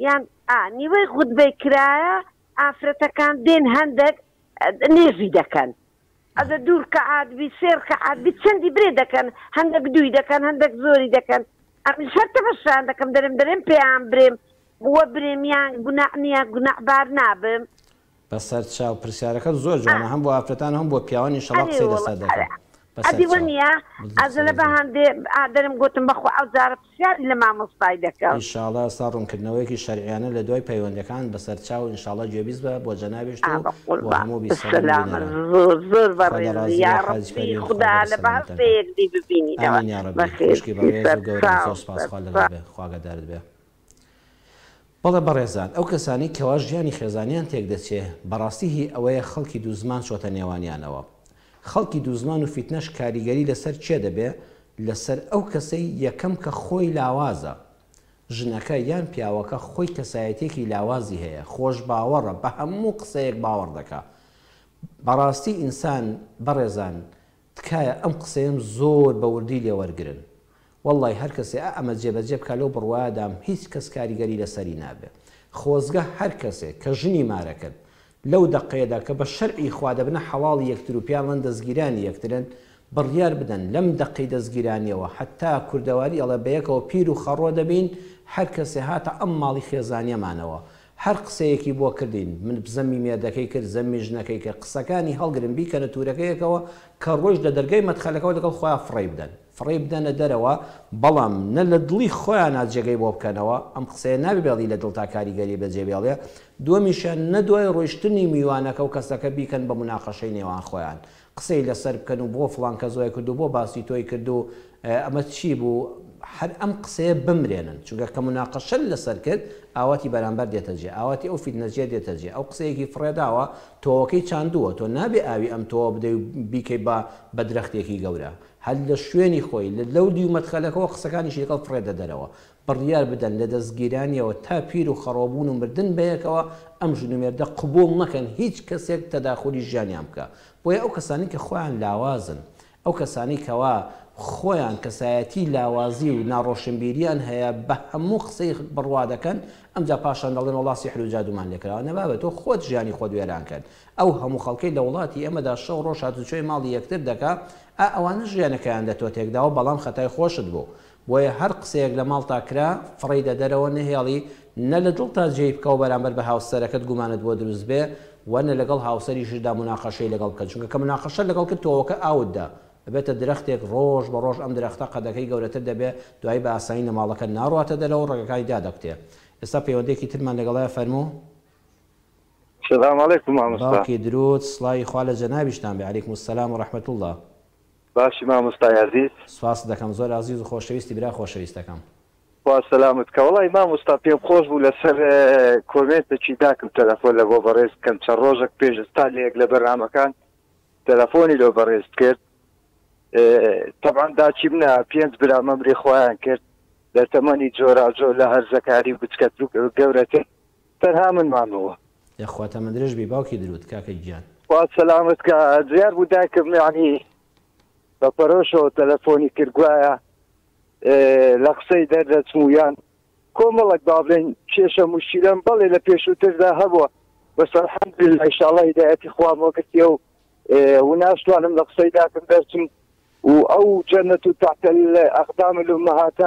یان ئا نیوەی خوتبەی کرایە ئافرەتەکان دێن هەندەک نێژی دەکەن ئەگەر دوو رکەعات بی سێ رکەعات بی چەندی برێ دەکەن هەندەک دووی دەکەن هەندەک زۆری دەکەن ئەمنیش هەر تەمەشایان دەکەم دەرێم دەرێم پێیان برێم وە برێم یان گوناع نیە گوناع بار نابم. بەسەر چاو پرسیارەکەت زۆر جوانە هەم بۆ ئافرەتان و هەم بۆ پیاوان ئینشەڵا ئەرێ قسەی وەڵا لەسەر ئەرێ دەکەم. بەسەر ئەدی چاو. وەنیە بەڵێ ئەز لە بەڕێزم. بەهەندێ ئادەرم گۆتم بەخوا ئەو جارە پرسیاری لە مامۆستای دەکەم. ئینشاڵا ئێستا ڕوونکردنەوەیەکی شەرعیانە لە دوای پەیوەندەکان بەسەر چاو ئینشاڵا گوێبیست بە بۆ جەنابیشت ئا و بۆ بەقوربان هەموو بیسەران و بەسەلامە بینەران. زۆر زۆر خوا لە بەڕێزی ڕازی بێ حاجی یاڕەبی پەروین خوا خودا گەورە لە بەهەشت سەلامەتتان بێ کا. یەکدی ببینینەوە ئامین یاڕەبی بەخێر خوشکی بچی بەڕێز سەر و گەورەم چاو زۆر سوپاس سەر خوا لەگەڵ چاو. بێ خوا ئاگادارت بێ. بەڵێ بەڕێزان ئەو کەسانەی کەوا ژیانی خێزانیان تێک دەچێ بەڕاستی هی ئەوەیە خەڵکی دووزمان چۆتە نێوانیانەوە خەڵکی دووزمان و فیتنەش کاریگەری لەسەر کێ دەبێ لەسەر ئەو کەسەی یەکەم کە خۆی لاوازە ژنەکە یان پیاوەکە خۆی کەسایەتیەکی لاوازی هەیە خۆش باوەڕە بە هەموو قسەیەک باوەڕ دەکا بەڕاستی ئینسان بەڕێزان تکایە ئەم قسەیەم زۆر بە وردی لێ وەرگرن وەڵای هەر کەسێ ئا ئەمە جێبەجێ بکا لەو بڕوایەدام هیچ کەس کاریگەری لەسەری نابێ خۆزگە هەر کەسێ کە ژنی مارە کرد لەو دەقەیەدا کە بە شەرعی خوا دەبنە حەڵاڵی یەکتر و پیاوان دەزگیرانی یەکترن بڕیار بدەن لەم دەقەی دەزگیرانیەوە هەتا کوردەواری ئەڵێ بەیەکەوە پیر و خەڕۆ دەبین هەر کەسێ هاتە ئەم ماڵی خێزانیەمانەوە هەر قسەیەکی بۆ کردین من زەمی مێردەکەی کرد زەمی ژنەکەی کرد قسەکانی هەڵگرن بیکەنە تورەکەیەکەوە کە ڕۆیشت لە دەرگای مەدخەلەکەوە لەگەڵ خۆیان فڕێی بدەن فڕێی بدەنە دەرەوە بەڵام نە لە دڵی خۆیانا جێگەی بۆ بکەنەوە ئەم قسەیە نابێ بێڵی لە دڵتا کاریگەری بەجێ بێڵێ دووەمیشیان نە دوای ڕۆیشتنی میوانەکە و کەسەکە بیکەن بە موناقەشەی نێوان خۆیان قسەی لەسەر بکەن و بۆ فڵان کەس وای کرد و بۆ باسی تۆی کرد و ئەمە چی بوو هەر ئەم قسەیە بمرێنن چونکە کە موناقەشەت لەسەر کرد ئاواتی بەرامبەر دێتە جێ ئاواتی ئەو فیتنەچیە دێتە جێ ئەو قسەیەکی فڕێداوە تۆوەکەی چاندووە تۆ نابێ ئاوی ئەم تۆوە بدەی و بیکەی بە بە درەختێکی گەورە هەر لە شوێنی خۆی لە لەو دیو مەدخەلەکەوە قسەکانیشی لەگەڵ فڕێدە دەرەوە بڕیار بدەن لە دەستگیرانیەوە تا پیر و خەڕۆبوون و مردن بەیەکەوە ئەم ژن و مێردە قبوڵ نەکەن هیچ کەسێک تەداخولی ژیانیان بکا بۆیە ئەو کەسانەی کە خۆیان لاوازن ئەو کەسانەی کەوا خۆیان کەسایەتی لاوازی و ناڕۆشنبیریان هەیە بە هەموو قسەی بڕوا دەکەن ئەمجا پاشان دەڵێن وەڵا سیحر و جادوومان لێکراوە نەبابە تۆ خۆت ژیانی خۆت وێران کرد ئەو هەموو خەڵکەی لە وڵاتی ئێمەدا شەو ڕۆژ هاتوچۆی ماڵی یەکتر دەکا ئا ئەوانە ژیانەکەیان لە تۆ تێکداوە بەڵام خەتای خۆشت بوو بۆیە هەر قسەیەک لە ماڵتا کرا فڕێی دە دەرەوە نەهێڵی نە لە دڵتا جێی بکەوە بەرامبەر بە هاوسەرەکەت گومانت بۆ دروست بێ وە نە لەگەڵ هاوسەریشتدا موناقەشەی لەگەڵ بکە چونکە کە موناقەشەت لەگەڵ کرد تۆوەکە ئاوت دا ئەبێتە درەختێک ڕۆژ بە ڕۆژ ئەم درەختە قەدەکەی گەورەتر دەبێ دوایی بە ئاسانی لە ماڵەکە ناڕواتە دەرەوە و ڕەگەکانی دادەکوتێ ئێستا پەیوەندێکی ترمان لەگەڵایە فەرموو. سلام علیکم مامۆستا. باوکی دروود سڵاوی خوا لە جەنابیشتان بێ علیکم السلام و رحمە اللە. باشی مامۆستای ئازیز. سپاست دەکەم زۆر ئازیز و خۆشەویستی برا خۆشەویستەکەم. خوا سەلامت کا وەڵای مامۆستا پێم خۆش بوو لەسەر کۆمێنتەکی داکم تەلەفۆن لە بۆ بەڕێز بکەم چەند ڕۆژەک پێش ئستا لە یەک لە بەرنامەکان تەلەفۆنی لۆ بەڕێز کرد تەبعەن داکی منە پێنج برا مەمری خۆیان کرد لە تەمەنی جۆراجۆر لە هەرزەکاری و بچکەتر و گەورەتر تەنها من مامەوە. یاخوا تەمەندرێژ بی باوکی دروود کاکە گیان. خوا سەلامت کا دیار بوو دایکم یانی بە پەرۆشەوە تەلەفۆنی کرد گوایە لە قسەی دەردەچم و یان کۆمەڵک با بڵێن کێشە مشکیلەم بەڵێ لە پێشووتردا هەبووە بەس الحمدلله ئیشاڵڵا هیدایەتی خوام وەگرتیە و و ناشتوانم لە قسەی داکم دەرچم و ئەو جەنەت و تحت الأقدام الأمهات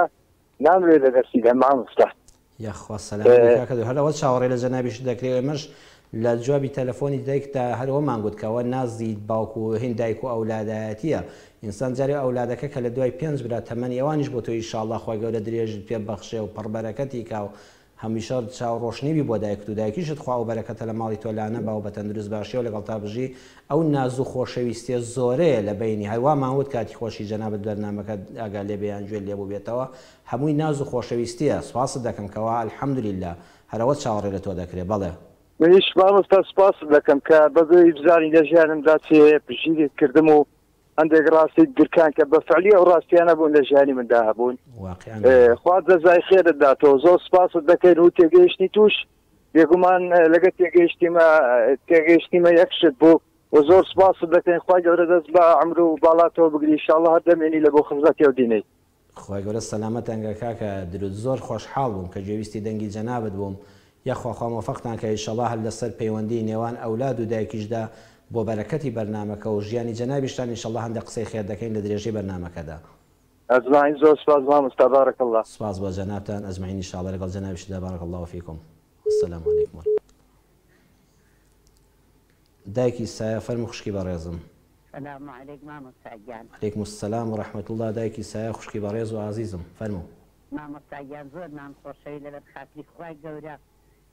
نامەوێ لە دەستی دەم مامۆستا. یاخوا سەلامەت بی کاکە هەر ئەوە چاوەڕێ لە جەنابیشت دەکرێ و ئێمەش لە جوابی تەلەفۆنی دایکتا هەر ئەوەمان گوت کە ئەوە نازی باوک و هین دایک و ئەولادایەتیە ئینسان جارێ ئەولادەکە کە لە دوای پێنج برا تەمەنی ئەوانیش بۆ تۆ ئیشاڵڵا خوای گەورە درێژت پێ ببەخشێ و پڕ بەرەکەتی کا و هەمیشە چاو ڕۆشنی بی بۆ دایکت و دایکیشت خوا ئەو بەرەکەتە لە ماڵی تۆ لانەبا و بە تەندروست باشیەوە لەگەڵتا بژی ئەو ناز و خۆشەویستیە زۆرەیە لە بەینی هەر وامان وت کاتی خۆشی جەنابت بەرنامەکە ئاگا لێ بێ یان گوێت لێ بووبێتەوە هەمووی ناز و خۆشەویستیە سوپاست دەکەم کەوا الحمدللە هەر ئەوە چاوەڕێ لە تۆ دەکرێ بەڵێ. منیش مامۆستا سوپاست دەکەم کە بەبێ بزانی لە ژیانمدا چی هەیە پشتگیریت کردم و هەندێک ڕاستیت درکان کە بە فعلی ئەو ڕاستیانە بوون لە ژیانی مندا هەبوون واقعا وایە. خوا جەزای خێرت داتەوە زۆر سوپاست دەکەین و تێگەیشتنی توش بێگومان لەگە تێگەیشتیمە تێگەیشتیمە یەک شت بوو و زۆر سوپاست دەکەین خوای گەورە دەست بە عەمر و باڵاتەوە بگری ان شاء اللە هەر دەمێنی لە بۆ خزمەتی ئەو دینەی. خوای گەورە سەلامەتان کا کاکە درود زۆر خۆشحاڵ بووم کە گوێویستی دەنگی جەنابت بووم یاخوا خوا مۆفەقتان کا ئیشەڵا هەر لەسەر پەیوەندی نێوان ئەولاد و دایکیشدا بۆ بەرەکەتی بەرنامەکە و ژیانی جەنابیشتان ئیشەڵا هەندێک قسەی خێر دەکەین لە درێژەی بەرنامەکەدا. اجمعین زۆر سوپاس مامۆستا بارک اللە. سوپاس بۆ جەنابتان اجمعین ان لەگەڵ جەنابیشتدا بارک اللە فیکم والسلام علیکم ورحمە اللە. دایکی سایە فەرموو خوشکی بەڕێزم. سلام علیک مامۆستا گیان. علیکم السلام و رحمە اللە دایکی سایە خوشکی بەڕێز و ئازیزم فەرموو. مامۆستا گیان زۆرمان خۆشەوی لەبەر خاتری خوای گەورە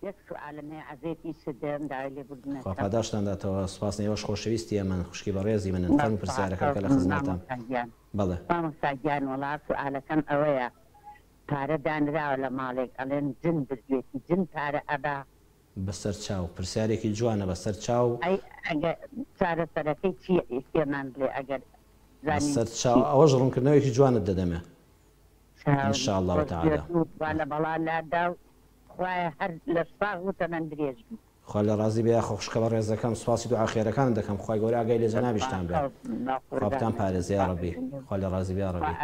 یەک سوئالم هەیە عەزێتی چدەم داوای لێبوردن خوا ئەکەم. پاداشتان داتەوە سوپاس ئێوەش خۆشەویستی ئێمەن خوشکی بەڕێزی منن فەرموو پرسیارەکە بکە لە خزمەتتام مامۆستا گیان بەڵێ. مامۆستا گیان وەڵا سوئالەکەم ئەوەیە پارە دانراوە لە ماڵێک ئەڵێن جن بردوێتی جن پارە ئەبا؟ بەسەر چاو پرسیارێکی جوانە بەسەر چاو. ئەی ئەگەر چارەسەرەکەی چیە پێمان بڵێ ئەگەر زانین بەسەر چاو چی. ئەوەش ڕوونکردنەوەیەکی جوانت دەدەمێ ان چاوم شاء اللە خۆش تعالی. بێت و خوا لە بەڵا لادا و خوایە هەر لەش ساغ و تەمەن درێژ بی. خوا لێ ڕازی بێ یاخوا خوشکە بەڕێزەکەم سوپاسی دوعا خێرەکانت دەکەم خوای گەورە ئاگای لە جەنابیشتان بێ خوا بتان پارێزێ یاڕەبی خوا لێ ڕازی بێ یاڕەبی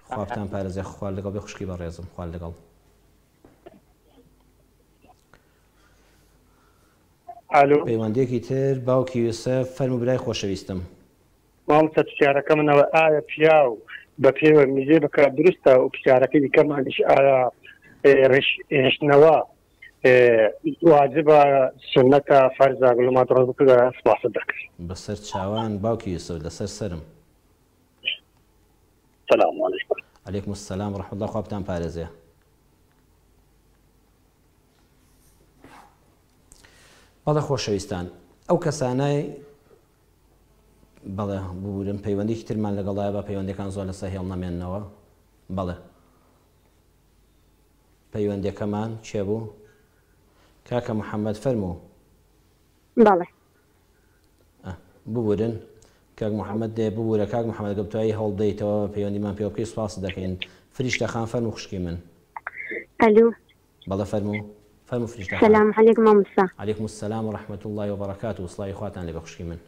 خوا بتان پارێزێ خوا لەگەڵ بێ خوشکی بەڕێزم خوا لەگەڵ. ئالۆ. پەیوەندیەکی تر باوکی یوسف فەرموو برای خۆشەویستم. مامۆستا پرسیارەکە من ئەوە ئایا پیاو بە پێوە میزێ بکات دروستە و پرسیارەکەی دیکەمانیش ئایا ڕیش هێشتنەوە واجبە سونەتە فەرزە گوڵما دڕۆ بکە سپاست دەکرد. بەسەر چاوان باوکی یوسف لەسەر سەرم. سلام علیکم. علیکم السلام ورحمە اللە خوا بتان پارێزێ. بەڵێ خۆشەویستان ئەو کەسانەی بەڵێ ببورن پەیوەندیکی ترمان لەگەڵایە با پەیوەندەکان زۆر لەسەر هێڵ نەمێننەوە بەڵێ پەیوەندەکەمان کێ بوو کاکە محەممەد فەرموو بەڵێ ببورن کاک محەممەد دێ ببورە کاک محەممەد گە بتوایی هەوڵ بدەیتەوە پەیوەندیمان پێوە بکەی سوپاست دەکەین فریشتە خان فەرموو خوشکی من ئەلو بەڵێ فەرموو فەرموو فریشتە خان سلام علیک مامۆستا. علیکم السلام و رحمة اللە و بەرەکاته سڵاوی خواتان لێبێ خوشکی من.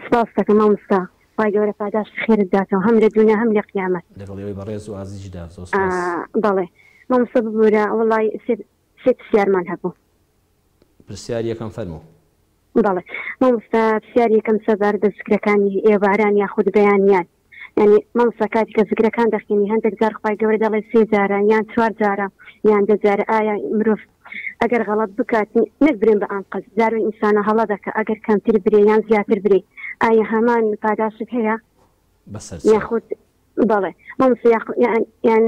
سپاست دەکەم مامۆستا خوای گەورە پاداشتی خێرت داتەوە هەم لە دونیا هەم لە قیامەت. لەگەڵ ئێوەی بەڕێز و ئازیزیشدا زۆر سوپاس. بەڵێ مامۆستا ببورە وەڵای سێ سێ پرسیارمان هەبوو. پرسیاری یەکەم فەرموو. بەڵێ مامۆستا پرسیاری یەکەم سەبارەت بە زکرەکانی ئێواران یاخود بەیانیان یانی مامۆستا کاتی کە زکرەکان دەخوێنی هەندێک جار خوای گەورە دەڵێ سێ جارە یان چوار جارە یان دە جارە ئایا مرۆڤ ئەگەر غەڵەت بکات نەک برێن بە ئانقەست جارێ ئینسانە هەڵە دەکا ئەگەر کەمتر برێ یان زیاتر برێ ئایا هەمان پاداشت هەیە بەسەر چاو. یاخود بەڵێ مامۆستا یاخ یان یان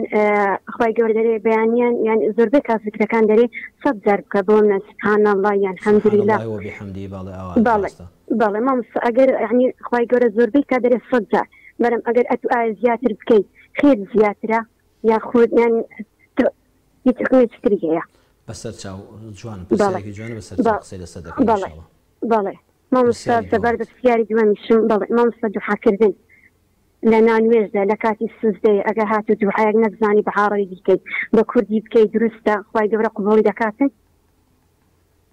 خوای گەورە دەرێ بەیانیان یان زۆربەی کات زکرەکان دەرێ سەد جار بکە بۆ منە سبحان اللە یان سبحان حمدللە اللە وبحمده بەڵێ ئاوا بەڵێ ڕاستە. بەڵێ مامۆستا ئەگەر یانی خوای گەورە زۆربەی کات دەرێ سەد جار بەرم ئەگەر ئەتو ئایا زیاتر بکەی خێر زیاترە یاخود یان تۆ هیچ حوکمێکی تری هەیە. بەسەر چاو جوان بەڵێ پرسیارێکی جوانە بەسەر چاو قسەی لەسەر دەکەین بەڵێ ان شاء اللە. بەڵێ مامۆستا پرسیاری سەبارەت دووەمت. بە پرسیاری دووەمیشم بەڵێ مامۆستا دوعاکردن لە نانوێژدا لە کاتی سوجدەیە ئەگەر هاتوو دوعایەک نەتزانی بە عاڕەبی بیکەی بە کوردی بکەی دروستە خوای گەورە قبوڵی دەکاتن؟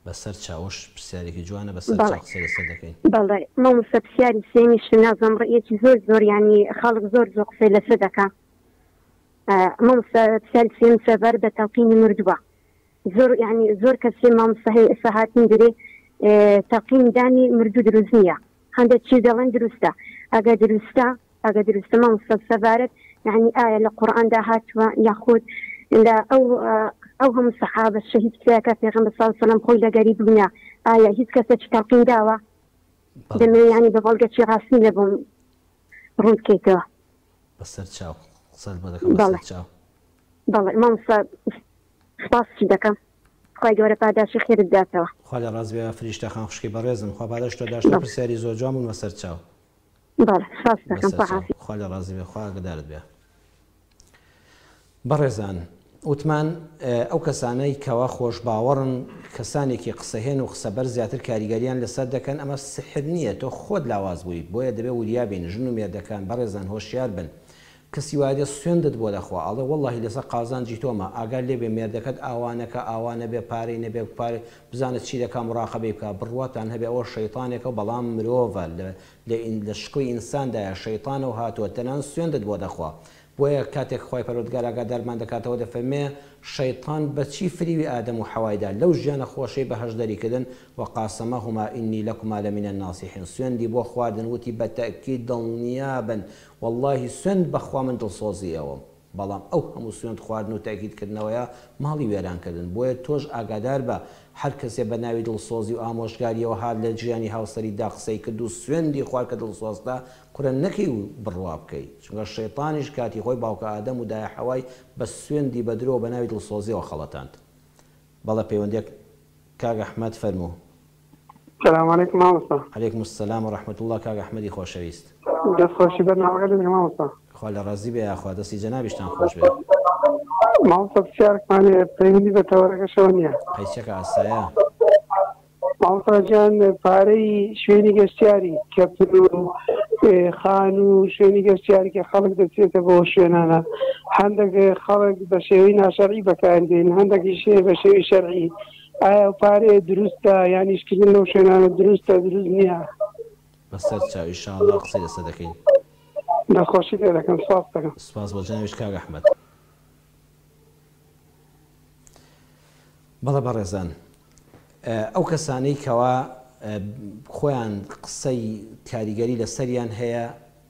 بەسەر چاوش پرسیارێکی جوانە بەسەر بەڵێ چاو قسەی لەسەر دەکەین. بەڵێ مامۆستا پرسیاری سێیەمیشم نازانم ڕەئیەکی زۆر زۆر یانی خەڵک زۆر زۆر قسەی لەسەر دەکا مامۆستا پرسیاری سێیەم سەبارەت بە تەڵقینی مردووە زۆر یانی زۆر کەس هەیە مامۆستا هەیە ئێستا هاتن درێ تەڵقین دانی مردوو دروست نییە هەندێک چی دەڵێن دروستە ئەگەر دروستە ئەگەر دروستە مامۆستا سەبارەت یعنی ئایا لە قورئاندا هاتووە یاخود لە ئەو ئەو هەموو سەحابە شەهید کرا کە پێغەمبەر صلی اللە علیه و سلم خۆی لەگەری بوونە ئایا هیچ کەسێکی تەڵقین داوە بەڵێ دەمەوێ یعنی بە بەڵگە چی ڕاست نیە بۆم ڕوون بکەیتەوە. بەسەر چاو قسەت بۆ دەکەم بەسەر بەڵێ چاو. بەڵێ مامۆستا سپاست دەکەم خوای گەورە پاداشی خێرت بداتەوە. خوا لێ ڕازی بێ فریشتە خان خوشکی بەڕێزم خوا پاداشت تۆ داشتۆ بەڵێ پرسیاری زۆر جوان بوون بەسەر چاو. بەڵێ سپاست دەکەم بەسەر خوا چاو حافیز. خوا لێ ڕازی بێ خوا ئاگەدارت بێ. بەڕێزان وتمان ئەو کەسانەی کەوا خۆشباوەڕن کەسانێکی قسەهێن و قسەبەر زیاتر کاریگەریان لەسەر دەکەن ئەمە سحر نییە تۆ خۆت لاواز بووی بۆیە دەبێ وریا بین ژن و مێردەکان بەڕێزان هۆشیار بن کەسی وادێ سوێندت بۆ دەخوا ئەڵێ وەڵاهی لەسەر قازانجی تۆمە ئاگات لێ بێ مێردەکەت ئاوا نەکا ئاوا نەبێ پارەی نەبێ پارەی بزانە چی دەکا مڕاقەبەی بکە بڕواتان هەبێ ئەوە شەیتانێکە بەڵام مرۆڤە لە لە لە شکڵی ئینساندایە شەیتانە و هاتووە تەنان سوێندت بۆ دەخوا بۆیە کاتێک خوای پەروەردگار ئاگادارمان دەکاتەوە دەفەرمێ، شەیتان بە چی فریوی ئادەم و حەوای دا لەو ژیانە خۆشەی بەهەشت دەری کردن، وقاسمهما انی لکما لمن الناصحین، سوێندی بۆ خواردن وتی بە تەئکید دڵنیابن وەڵڵاهی سوێند بە خوا من دڵسۆزی ئێوەم. بەڵام ئەو هەموو سوێند خواردن و تەئکید کردنەوەیە ماڵی وێران کردن بۆیە تۆش ئاگادار بە هەر کەسێ بە ناوی دڵسۆزی و ئامۆژگاریەوە هات لە ژیانی هاوسەریتدا قسەی کرد و سوێندی خوارد کە دڵسۆزتە کورە نەکەی و بڕوا بکەی چونکە شەیتانیش کاتی خۆی باوکە ئادەم و دایە حەوای بە سوێندی بە درۆ و بە ناوی دڵسۆزیەوە خەڵەتاند بەڵێ پەیوەندیەک کاک ئەحمەد فەرموو. سلام علیکم مامۆستا. علیکم السلام و رحمە اللە کاک ئەحمەدی خۆشەویست. دەست خۆشی بەرنامەکەت دەکەم مامۆستا. خوا لە ڕازی بێ یاخوا دەستی جەنابیشتان خۆش بێ. مامۆستا پرسیارێکمان هەیە پەیوەندی بە تەوەرەکەشەوە نییە. قەیچەکە ئاسایە. مامۆستا گیان پارەی شوێنی گەشتیاری کەپر و خان و شوێنی گەشتیاری کە خەڵک دەچێتە بۆ شوێنانە هەندێک خەڵک بە شێوەی ناشەرعی بەکاردێن هەندێکیش بە شێوەی شەرعی ئایا ئەو پارەیە دروستە یان ئیشکردن لەو شوێنانە دروستە دروست نییە؟ بەسەر چاو ئیشاڵا قسەی لەسەر دەکەین. دەستخۆشی لێ دەکەم سوپاست دەکەم. سوپاس بۆ جەنابیشت کاک ئەحمەد. بەڵێ بەڕێزان ئەو کەسانەی کەوا خۆیان قسەی کاریگەری لەسەریان هەیە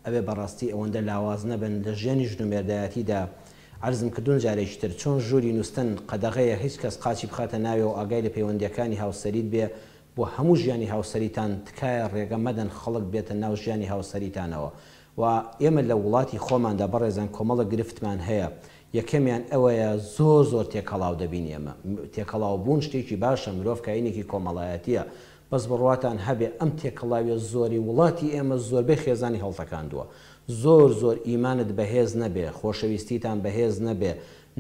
ئەبێ بەڕاستی ئەوەندە لاواز نەبن لە ژیانی ژن و مێردایەتیدا عەرزم کردوون جارێکی تر چۆن ژووری نوستن قەدەغەیە هیچ کەس قاچی بخاتە ناوێ و ئاگای لە پەیوەندیەکانی هاوسەریت بێ بۆ هەموو ژیانی هاوسەریتان تکایە ڕێگە مەدەن خەڵک بێتە ناو ژیانی هاوسەریتانەوە و ئێمە لە وڵاتی خۆماندا بەڕێزان کۆمەڵە گرفتمان هەیە یەکەمیان ئەوەیە زۆر زۆر تێکەڵاو دەبین ئێمە تێکەڵاو بوون شتێکی باشە مرۆڤ کاینێکی کۆمەڵایەتیە بەس بڕواتان هەبێ ئەم تێکەڵاویە زۆری وڵاتی ئێمە زۆربەی خێزانی هەڵتەکاندووە زۆر زۆر ئیمانت بەهێز نەبێ خۆشەویستیتان بەهێز نەبێ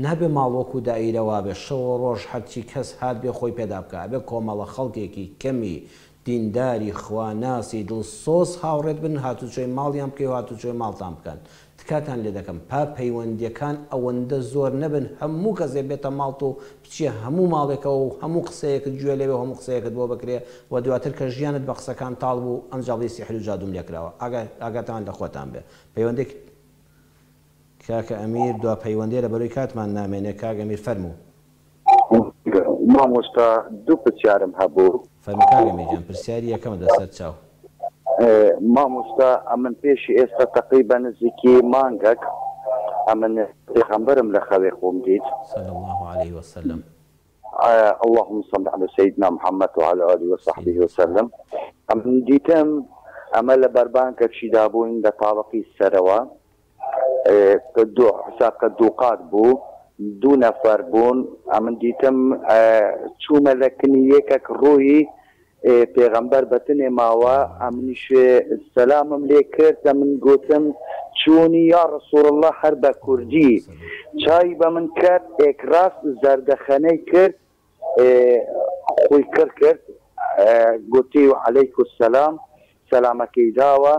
نابێ ماڵ وەکو دائیرە وابێ شەو و ڕۆژ هەرچی کەس هات بێ خۆی پێدا بکا ئەبێ کۆمەڵە خەڵکێکی کەمی دینداری خواناسی دڵسۆز هاوڕێت بن هاتوچۆی ماڵیان بکەی و هاتوچۆی ماڵتان بکەن تکاتان لێ دەکەم پا پەیوەندیەکان ئەوەندە زۆر نەبن هەموو کەسێ بێتە ماڵت و بچیە هەموو ماڵێکەوە و هەموو قسەیەکت گوێ لێبێ و هەموو قسەیەکت بۆ بکرێ و دواتر کە ژیانت بە قسەکان تاڵ بوو ئەمجا بڵێی سیحر و جادووم لێ کراوە ئاگا ئاگاتان لە خۆتان بێ پەیوەندێک کاکە ئەمیر دوا پەیوەندیە لە بەرۆی کاتمان نامێنێ کاک ئەمیر فەرموو. مامۆستا دوو پرسیارم هەبوو. فەرموو کاک ئەمیر گیان پرسیاری یەکەمت لەسەر چاو. مامۆستا ئەمن پێشی ئێستا تەقریبا نزیکی مانگەک ئەمن پێغەمبەرم لە خەوێ خۆم دیت. صلی اللە علیه وسلم. اللهم صل علی سیدنا محمد و علی آله و صحبه وسلم ئەمن دیتم ئەمە لە بەربانکەکی دابووین لە تابقی سەرەوە دوو حساب کە دووقات بوو دوو نەفەر بوون ئەمن دیتم چوومە لە کنی یەکەک ڕووی پێغەمبەر بە تنێ ماوە ئەمنیش سەلامم لێ کرد ئەمن گوتم چوونی یا رسول اللە هەر بە کوردی چای بە من کرد ئێک ڕاست زەردەخەنەی کرد خۆی کڕ کرد گوتی و علیک السلام سەلامەکەی داوە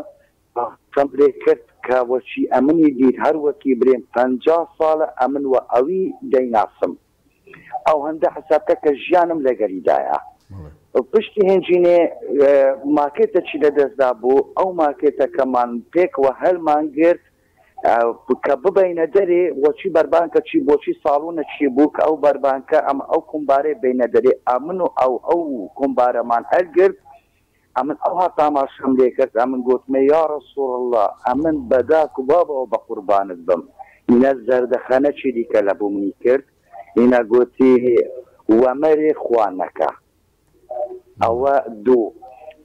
قسەم لێ کرد کە وەکی ئەمنی دیت هەر وەکی برێم 50 ساڵە ئەمن وە ئەوی دەیناسم ئەوهەندە حساب کە کە ژیانم لەگەریدایە پشتی هێنجینێ ماکێتە چی لە دەستدا بوو ئەو ماکێتەکەمان پێکەوە هەلمان گرت کە ببینە دەرێ وەچی بەربانکە چی بۆچی ساڵونە چی بوو کە ئەو بەربانکە ئەم ئەو کومبارەی بینە دەرێ ئەمن و ئەو ئەو کومبارەمان هەلگرت ئەمن ئەوها تاماشام لێ کرد ئەمن گۆتمێ یا رسول اللە ئەمن بە داک و بابەوە بە قوربانت بم ئینا زەردەخەنە چی دیکە لە بۆ منی کرد ئینا گۆتی وەمەرێ خوا نەکا ئەوە دوو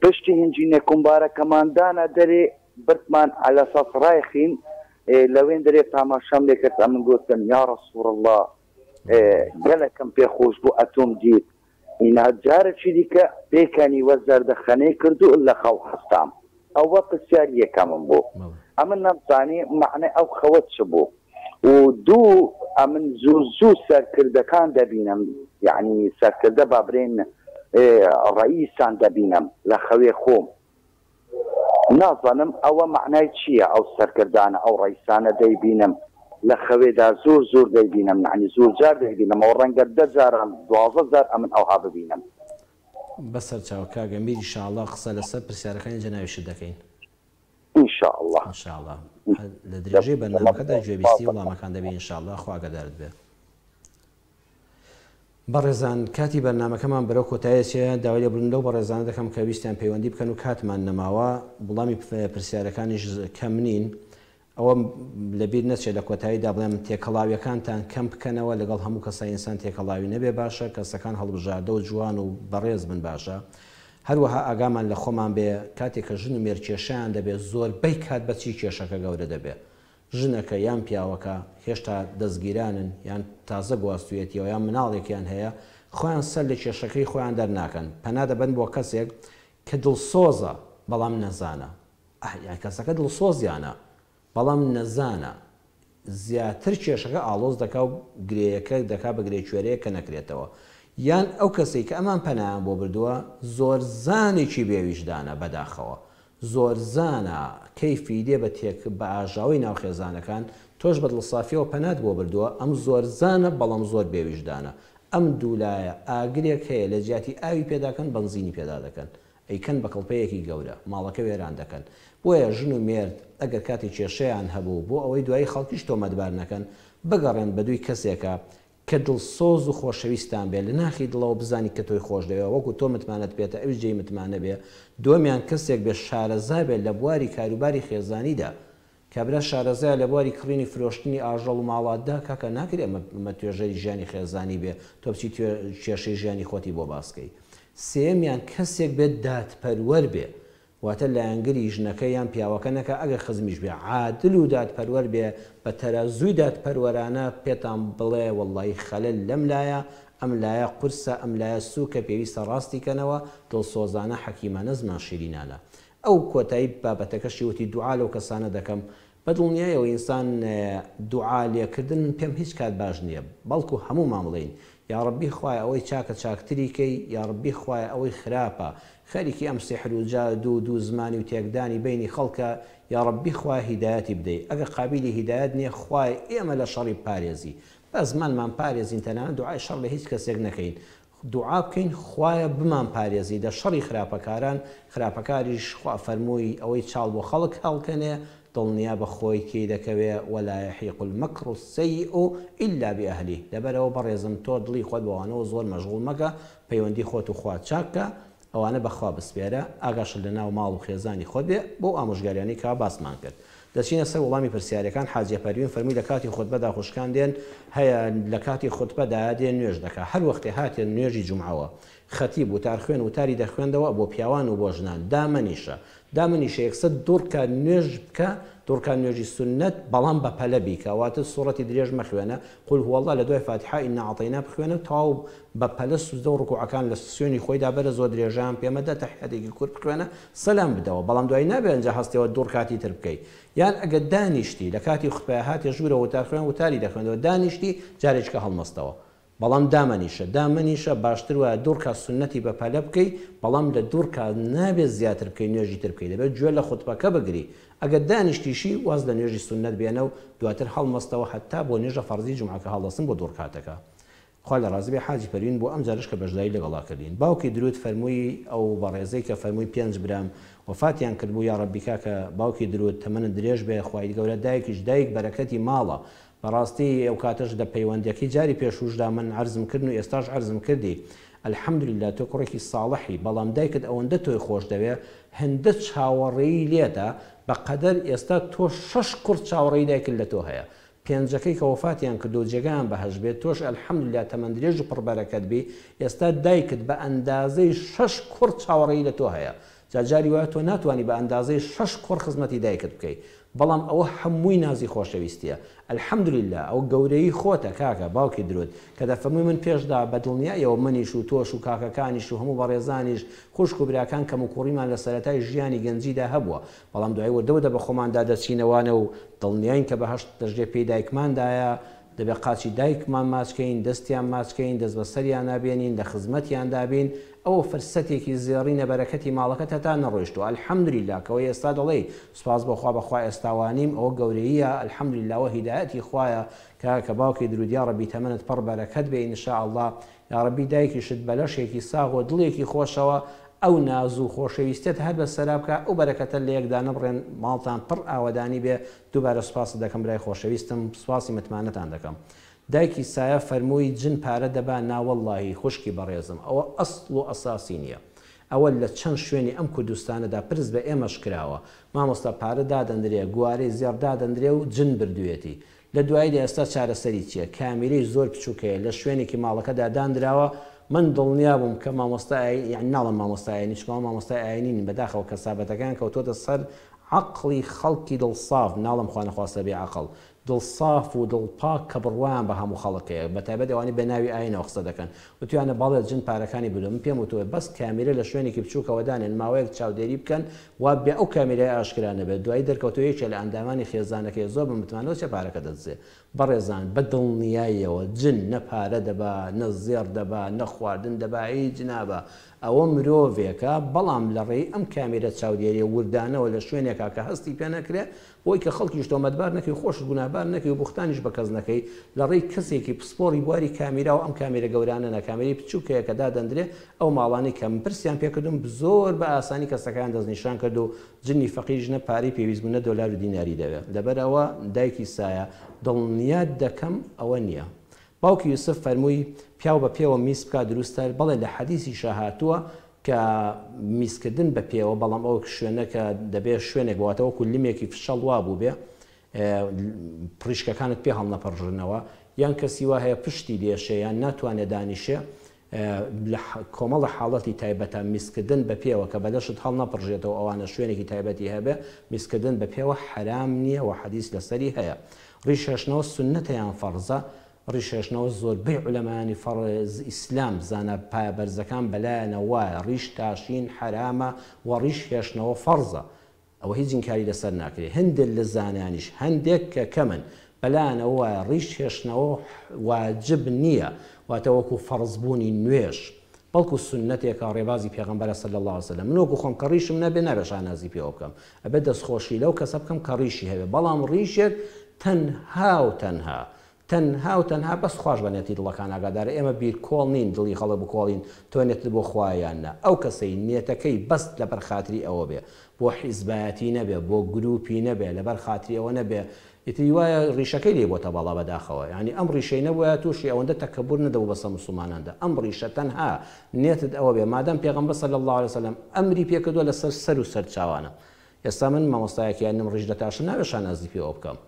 پشتی هنجینێ کومبارەکەمان دانا دەرێ بردمان عەلە ساس ڕایخین لەوێن دەرێ تاماشام لێ کرد ئەمن گۆتم یا رسول اللە گەلەکم پێ خۆش بوو ئەتۆم دیت ئینا جارەکی دیکە پێکەنی وە زەردەخەنەی کرد و لە خەو هەستام. ئەوە پرسیاری یەکەمم بوو. ئەمن نەمزانی مەعنای ئەو خەوە چ بوو. و دوو ئەمن زوو زوو سەرکردەکان دەبینم یەعنی سەرکردە با برێن ڕەئیسان دەبینم لە خەوێ خۆم. نازانم ئەوە مەعنای چیە ئەو سەرکردانە ئەو ڕەیسانە دەیبینم لە خەوێدا زۆر زۆر دەیبینم یەعنی زۆر جار دەیبینم ئەوە ڕەنگە دە جاران 12 جار ئەمن ئەوها ببینم. بەسەر چاو کاک ئەمیر ئیشاڵڵا قسە لەسەر پرسیارەکانی جەنابیشت دەکەین. ان شاء اللە. ان شاء اللە لە درێژەی بەرنامەکەدا گوێبیستی وەڵامەکان دەبی ان شاء اللە خوا ئاگادارت بێ. بەڕێزان کاتی بەرنامەکەمان بەرەو کۆتایی ئەچێ، داوای لێبوردن لەو بەڕێزانە دەکەم کە ویستیان پەیوەندی بکەن و کاتمان نەماوە، وڵامی پرسیارەکانیش کەم نین. ئەوەم لەبیر نەچێت لە کۆتاییدا بڵێم تێکەڵاویەکانتان کەم بکەنەوە لەگەڵ هەموو کەسا ئینسان تێکەڵاوی نەبێ باشە کەسەکان هەڵبژاردە و جوان و بەڕێز بن باشە هەروەها ئاگامان لە خۆمان بێ کاتێک کە ژن و مێرد کێشەیان دەبێ زۆربەی کات بە چی کێشەکە گەورە دەبێ ژنەکە یان پیاوەکە هێشتا دەستگیرانن یان تازە گواستویەتیەوە یان مناڵێکیان هەیە خۆیان سەر لە کێشەکەی خۆیان دەرناکەن پەنا دەبەن بۆ کەسێک کە دڵسۆزە بەڵام نەزانە ئه یان کەسەکە دڵسۆزیانە بەڵام نەزانە زیاتر کێشەکە ئاڵۆز دەکا و گرێیەکە دەکا بە گرێ کوێرەیەک کە نەکرێتەوە یان ئەو کەسەی کە ئەمان پەنایان بۆ بردووە زۆرزانێکی بێ ویژدانە بەداخەوە زۆرزانە کەیفی دێ بە تێک بە ئاژاوەی ناو خێزانەکان تۆش بە دڵسافیەوە پەنات بۆ بردووە ئەم زۆرزانە بەڵام زۆر بێ ویژدانە ئەم دوولایە ئاگرێک هەیە لە جیاتی ئاوی پێداکەن بەنزینی پێدا دەکەن ئەیکەن بە کڵپەیەکی گەورە، ماڵەکە وێران دەکەن. بۆیە ژن و مێرد ئەگەر کاتێ کێشەیان هەبوو، بۆ ئەوەی دوایی خەڵکیش تۆمەتبار نەکەن، بگەڕێن بەدووی کەسێکا کە دڵسۆز و خۆشەویستان بێ، لە ناخی دڵەوە بزانی کە تۆی خۆش دەوێ، وەکو تۆ متمانەت پێتە ئەویش جێی متمانە بێ، دووەمیان کەسێک بێ شارەزا بێ لە بواری کاروباری خێزانیدا، کابرا شارەزایە لە بواری کڕینی فرۆشتنی ئاژەڵ و ماڵاتدا، کاکە ناکرێ ئەمە ئەمە توێژەری ژیانی خێزانی بێ تۆ بچی توێ کێشەی ژیانی خۆتی بۆ باس کەی. سێیەمیان کەسێک بێت دادپەروەر بێ واتە لایەنگری ژنەکە یان پیاوەکە نەکا ئەگەر خزمیش بێ عادل و دادپەروەر بێ بە تەرازووی دادپەروەرانە پێتان بڵێ وەڵڵاهی خەلەل لەم لایە ئەم لایە قورسە ئەم لایە سووکە پێویستە ڕاستی کەنەوە دڵسۆزانە حەکیمانە زمان شیرینانە ئەو کۆتایی بابەتەکەشی وتی دوعا لەو کەسانە دەکەم، بە دڵنیایەوە ئینسان دوعا لێکردن من پێم هیچ کات باش نییە، بەڵکو هەموومان بڵێین یاڕەبی خوایە ئەوەی چاکە چاکتری کەی، یاڕەبی خوایە ئەوەی خراپە خەریکی ئەم سیحر و جادوو و دوو زمانی و تێکدانی بەینی خەڵکە یاڕەبی خوایە هیدایەتی بدەی، ئەگەر قابیلی هیدایەت نییە خوایە ئێمە لە شەڕی بپارێزی، با زمانمان پارێزین تەنانەت دوعای شەڕ لە هیچ کەسێک نەکەین، دوعا بکەین خوایە بمان پارێزی لە شەڕی خراپەکاران، خراپەکاریش خوا فەرمووی ئەوەی چاڵ بۆ خەڵک هەڵکەنێ دڵنیابە خۆی تێی دەکەوێ، ولا یحیق المکر السیء الا باهله، لەبەرئەوە بەڕێزم تۆ دڵی خۆت بەوانەوە زۆر مەشغوڵ مەکە، پەیوەندی خۆت و خوا چاک کە، ئەوانە بە خوا بسپێرە، ئاگاشت لە ناو ماڵ و خێزانی خۆت بێ، بەو ئامۆژگاریانەی کەوا باسمان کرد. دەچینە سەر وەڵامی پرسیارەکان، حاجیە پەروین فەرمووی لە کاتی خوتبەدا خوشکان دێن، هەیە لە کاتی خوتبەدایە دێ نوێژ دەکا، هەر وەختێ هاتیە نوێژی جومعەوە خەتیب وتارخوێن وتاری دەخوێندەوە بۆ پیاوان و بۆ ژنان، دامەنیشە، دامەنیشە یەکسەر دوڕکە نوێژ بکە، دوڕکە نوێژی سوننەت بەڵام بە پەلە بیکە، واتە سوڕەتی درێژ مەخوێنە، قل هو اللە لە دوای فاتیحە انا اعطینا بخوێنە و تەواو بە پەلە سوجدە و ڕکوعەکان لە شوێنی خۆیدا بەرە زۆر درێژەیان پێ مەدە تەحیاتێکی کورت بخوێنە سەلام بدەوە بەڵام دوایی نابێ ئەنجا هەستیەوە دوو ڕکاتی تر بکەی یان ئەگەر دانیشتی لە کاتی خوتبەیا هاتیە ژوورەوە وتارخوێن وتاری دەخوێندەوە دانیشتی جارێکیکە هەڵمەستەوە بەڵام دامەنیشە دامەنیشە باشتر وایە دوو ڕکات سوننەتی بە پەلە بکەی بەڵام لە دوو ڕکات نابێت زیاتر بکەی نوێژی تر بکەی دەبێت گوێ لە خوتبەکە بگری ئەگەر دانیشتیشی واز لە نوێژی سوننەت بێنە و دواتر هەڵمەستەوە هەتا بۆ نوێژە فەڕزی جومعەکە هەڵدەستن بۆ دوو ڕکاتەکە خوا لێ ڕازی بێ حاجی پەروین بۆ ئەم جارەش کە بەشداری لەگەڵا کردین باوکی دروود فەرمووی ئەو بەڕێزەی کە فەرمووی پێنج برام وەفاتیان کردبوو یاڕەبی کاکە باوکی دروود تەمەنت درێژ بێ خوای گەورە دایکیش دایک بەرەکەتی ماڵە بەڕاستی ئەوکاتەش لە پەیوەندیەکەی جاری پێشووشدا من عەرزم کردن و ئێستاش عەرزم کردی الحمدللە تۆ کوڕێکی ساڵحی بەڵام دایکت ئەوەندە تۆی خۆش دەوێ هەندە چاوەڕێی لێتە بەقەدەر ئێستا تۆ شەش کوڕ چاوەڕێی دایکت لە تۆ هەیە پێنجەکەی کە وەفاتیان کردوو جێگایان بەهەشت بێت تۆش الحمدللە تەمەن درێژ و پڕ بەرەکەت بی ئێستا دایکت بە ئەندازەی شەش کوڕ چاوەڕێی لە تۆ هەیە جا جاری وایە تۆ ناتوانی بە ئەندازەی شەش کوڕ خزمەتی دایکت بکەی بەڵام ئەوە هەمووی نازی خۆشەویستیە الحمدللە ئەوە گەورەیی خۆتە کاکە باوکی درود کە دەفەرمووی من پێشدا بە دڵنیایەوە منیش و تۆش و کاکەکانیش و هەموو بەڕێزانیش خوشک و براکان کەموکوڕیمان لە سەرەتای ژیانی گەنجیدا هەبووە بەڵام دوای وردە وردە بە خۆماندا دەچینەوانە و دڵنیاین کە بەهەشت لە ژێر پێی دایکماندایە، دەبێ قاچی دایکمان ماچ کەین، دەستیان ماچ کەین، دەست بە سەریانا بێنین، لە خزمەتیاندا بین، ئەوە فرسەتێکی زێڕینە بەرەکەتی ماڵەکەت هەتا نەڕۆیشتووە، الحمدللە کەوەی ئێستا دەڵێی سوپاس بۆ خوا بەخوا ئێستا وانیم، ئەوە گەورەییە، الحمدللە ئەوە هیدایەتی خوایە کاکە باوکی دروود یاڕەبی تەمەنت پڕ بەرەکەت بێ ان شاء اللە یاڕەبی دایکیشت بە لەشێکی ساغ و دڵێکی خۆشەوە ئەو ناز و خۆشەویستیەت هەر بە سەرا بکا ئەو بەرەکەتە لەیەک دانەبڕێن ماڵتان پڕ ئاوەدانی بێ دووبارە سوپاست دەکەم برای خۆشەویستم سوپاسی متمانەتان دەکەم دایکی سایە فەرمووی جن پارە دەبا ناوەڵڵاهی خوشکی بەڕێزم ئەوە ئەسڵ و ئەساسی نیە. ئەوە لە چەند شوێنی ئەم کوردستانەدا پرس بە ئێمەش کراوە مامۆستا پارە دادەندرێ گوارەی زێڕ دادەندرێ و جن بردوێتی لە دواییدا ئێستا چارەسەری چیە؟ کامیرەی زۆر بچوک هەیە لە شوێنێکی ماڵەکەدا داندراوە من دڵنیا بووم کە مامۆستا ئاینی یانی ناڵێم مامۆستا ئاینی چونکە ئەوە مامۆستای ئاینی نین بەداخەوە کەسابەتەکەیان کەوتۆتە سەر عەقڵی خەڵکی دڵساف ناڵێم خوانەخواستە بێ عەقڵ دڵساف و دڵپاک کە بڕوایان بە هەموو خەڵک هەیە بەتایبەت ئەوانەی بە ناوی ئاینەوە قسە دەکەن وتویانە بەڵێ جن پارەکانی بردوە من پێم وتوە بەس کامیرە لە شوێنێکی بچوکەوە دانێن ماوەیەک چاودێری بکەن وا بێ ئەو کامیرایە ئاشکرا نەبێت دوایی دەرکەوتەوە یەکێ لە ئەندامانی خێزانەکەیە زۆر بە متمانەوە چێ پارەکە دەدزێ بەڕێزان بە دڵنیاییەوە جن نە پارە دەبا نە زێڕ دەبا نە خواردن دەبا هیچ نابا ئەوە مرۆڤێکە بەڵام لە ڕێی ئەم کامیرە چاودێریە وردانەوە لە شوێنێکا کە هەستی پێ نەکرێ بۆی کە خەڵکیش تۆمەتبار نەکەی و خۆشت گوناهبار نەکەی و بوختانیش بە کەس نەکەی لە ڕێی کەسێکی پسپۆڕی بواری کامیرا و ئەم کامیرە گەورانە نا کامیرەی بچوک هەیە کە دادەندرێ ئەو ماڵانەی کە من پرسیان پێ کردوم زۆر بە ئاسانی کەسەکەیان دەستنیشان کرد و جنی فەقیریش نە پارەی پێویست بوو نە دۆلار و دیناری دەوێ لەبەر ئەوە دایکی سایە دڵنیات دەکەم ئەوە نیە باوکی یوسف فەرمووی، پیاو بە پێوە میز بکات دروستە؟ بەڵێ لە حەدیسیشا هاتووە کە میزکردن بە پێوە، بەڵام ئەو شوێنە کە دەبێ شوێنێک بێ واتە وەکو لمێکی فشەڵ وابووبێ پڕیشکەکانت پێ هەڵنەپەڕژنەوە، یان کەسی وا هەیە پشتی دێشێ یان ناتوانێ دانیشێ، لە کۆمەڵە حاڵەتی تایبەتا میزکردن بە پێوە کە بە لەشت هەڵنەپڕژێتەوە ئەوانە شوێنێکی تایبەتی هەبێ میزکردن بە پێوە حەرام نییە وە حەدیس لەسەری هەیە. ڕیش هێشتنەوە سوننەتە یان فەڕزە؟ ڕیش هێشتنەوە زۆربەی عولەمایانی فەڕز ئیسلام زانا پایە بەرزەکان بەلایانە وایە ڕیش تاشین حەرامە وە ڕیش هێشتنەوە فەڕزە ئەوە هیچ ئینکاری لەسەر ناکرێ هەندێک لە زانایانیش هەندێک کە کەمن بەلایانەوە وایە ڕیش هێشتنەوە واجب نییە واتە وەکو فەڕز بوونی نوێژ بەڵکو سوننەتێکە ڕێبازی پێغەمبەرە صلی اللە علیە وسلم من وەکو خۆم کە ڕیشم نەبێ نابێ شانازی پێوە بکەم ئەبێ دەستخۆشی لەو کەسە بکەم کە ڕیشی هەبێ بەڵام ڕیشێک تەنها و تەنها تەنها و تەنها بەس خواش بە نێتی دڵەکان ئاگادارە ئێمە بیر کۆڵ نین دڵی خەڵک بکۆڵین تۆ نێتت بۆ خوایە یان نا ئەو کەسەی نێتەکەی بەس لەبەر خاتری ئەوە بێ بۆ حیزبایەتی نەبێ بۆ گروپی نەبێ لەبەر خاتری ئەوە نەبێ ئیتری وایە ڕیشەکەی لێ بۆتە بەڵا بەداخەوە یانی ئەم ڕیشەی نەبوایە توشی ئەوەندە تەکەبور نەدەبوو بەسەر موسڵماناندا ئەم ڕیشە تەنها نێتت ئەوە بێ مادام پێغەمبەر صلی اللە علیە وسلم ئەمری پێکردوە لەسەر سەر و سەرچاوانە ئێستا من مامۆستایەکی یانم ڕیش دەتاشم نابێ شانازی پێوە بکەم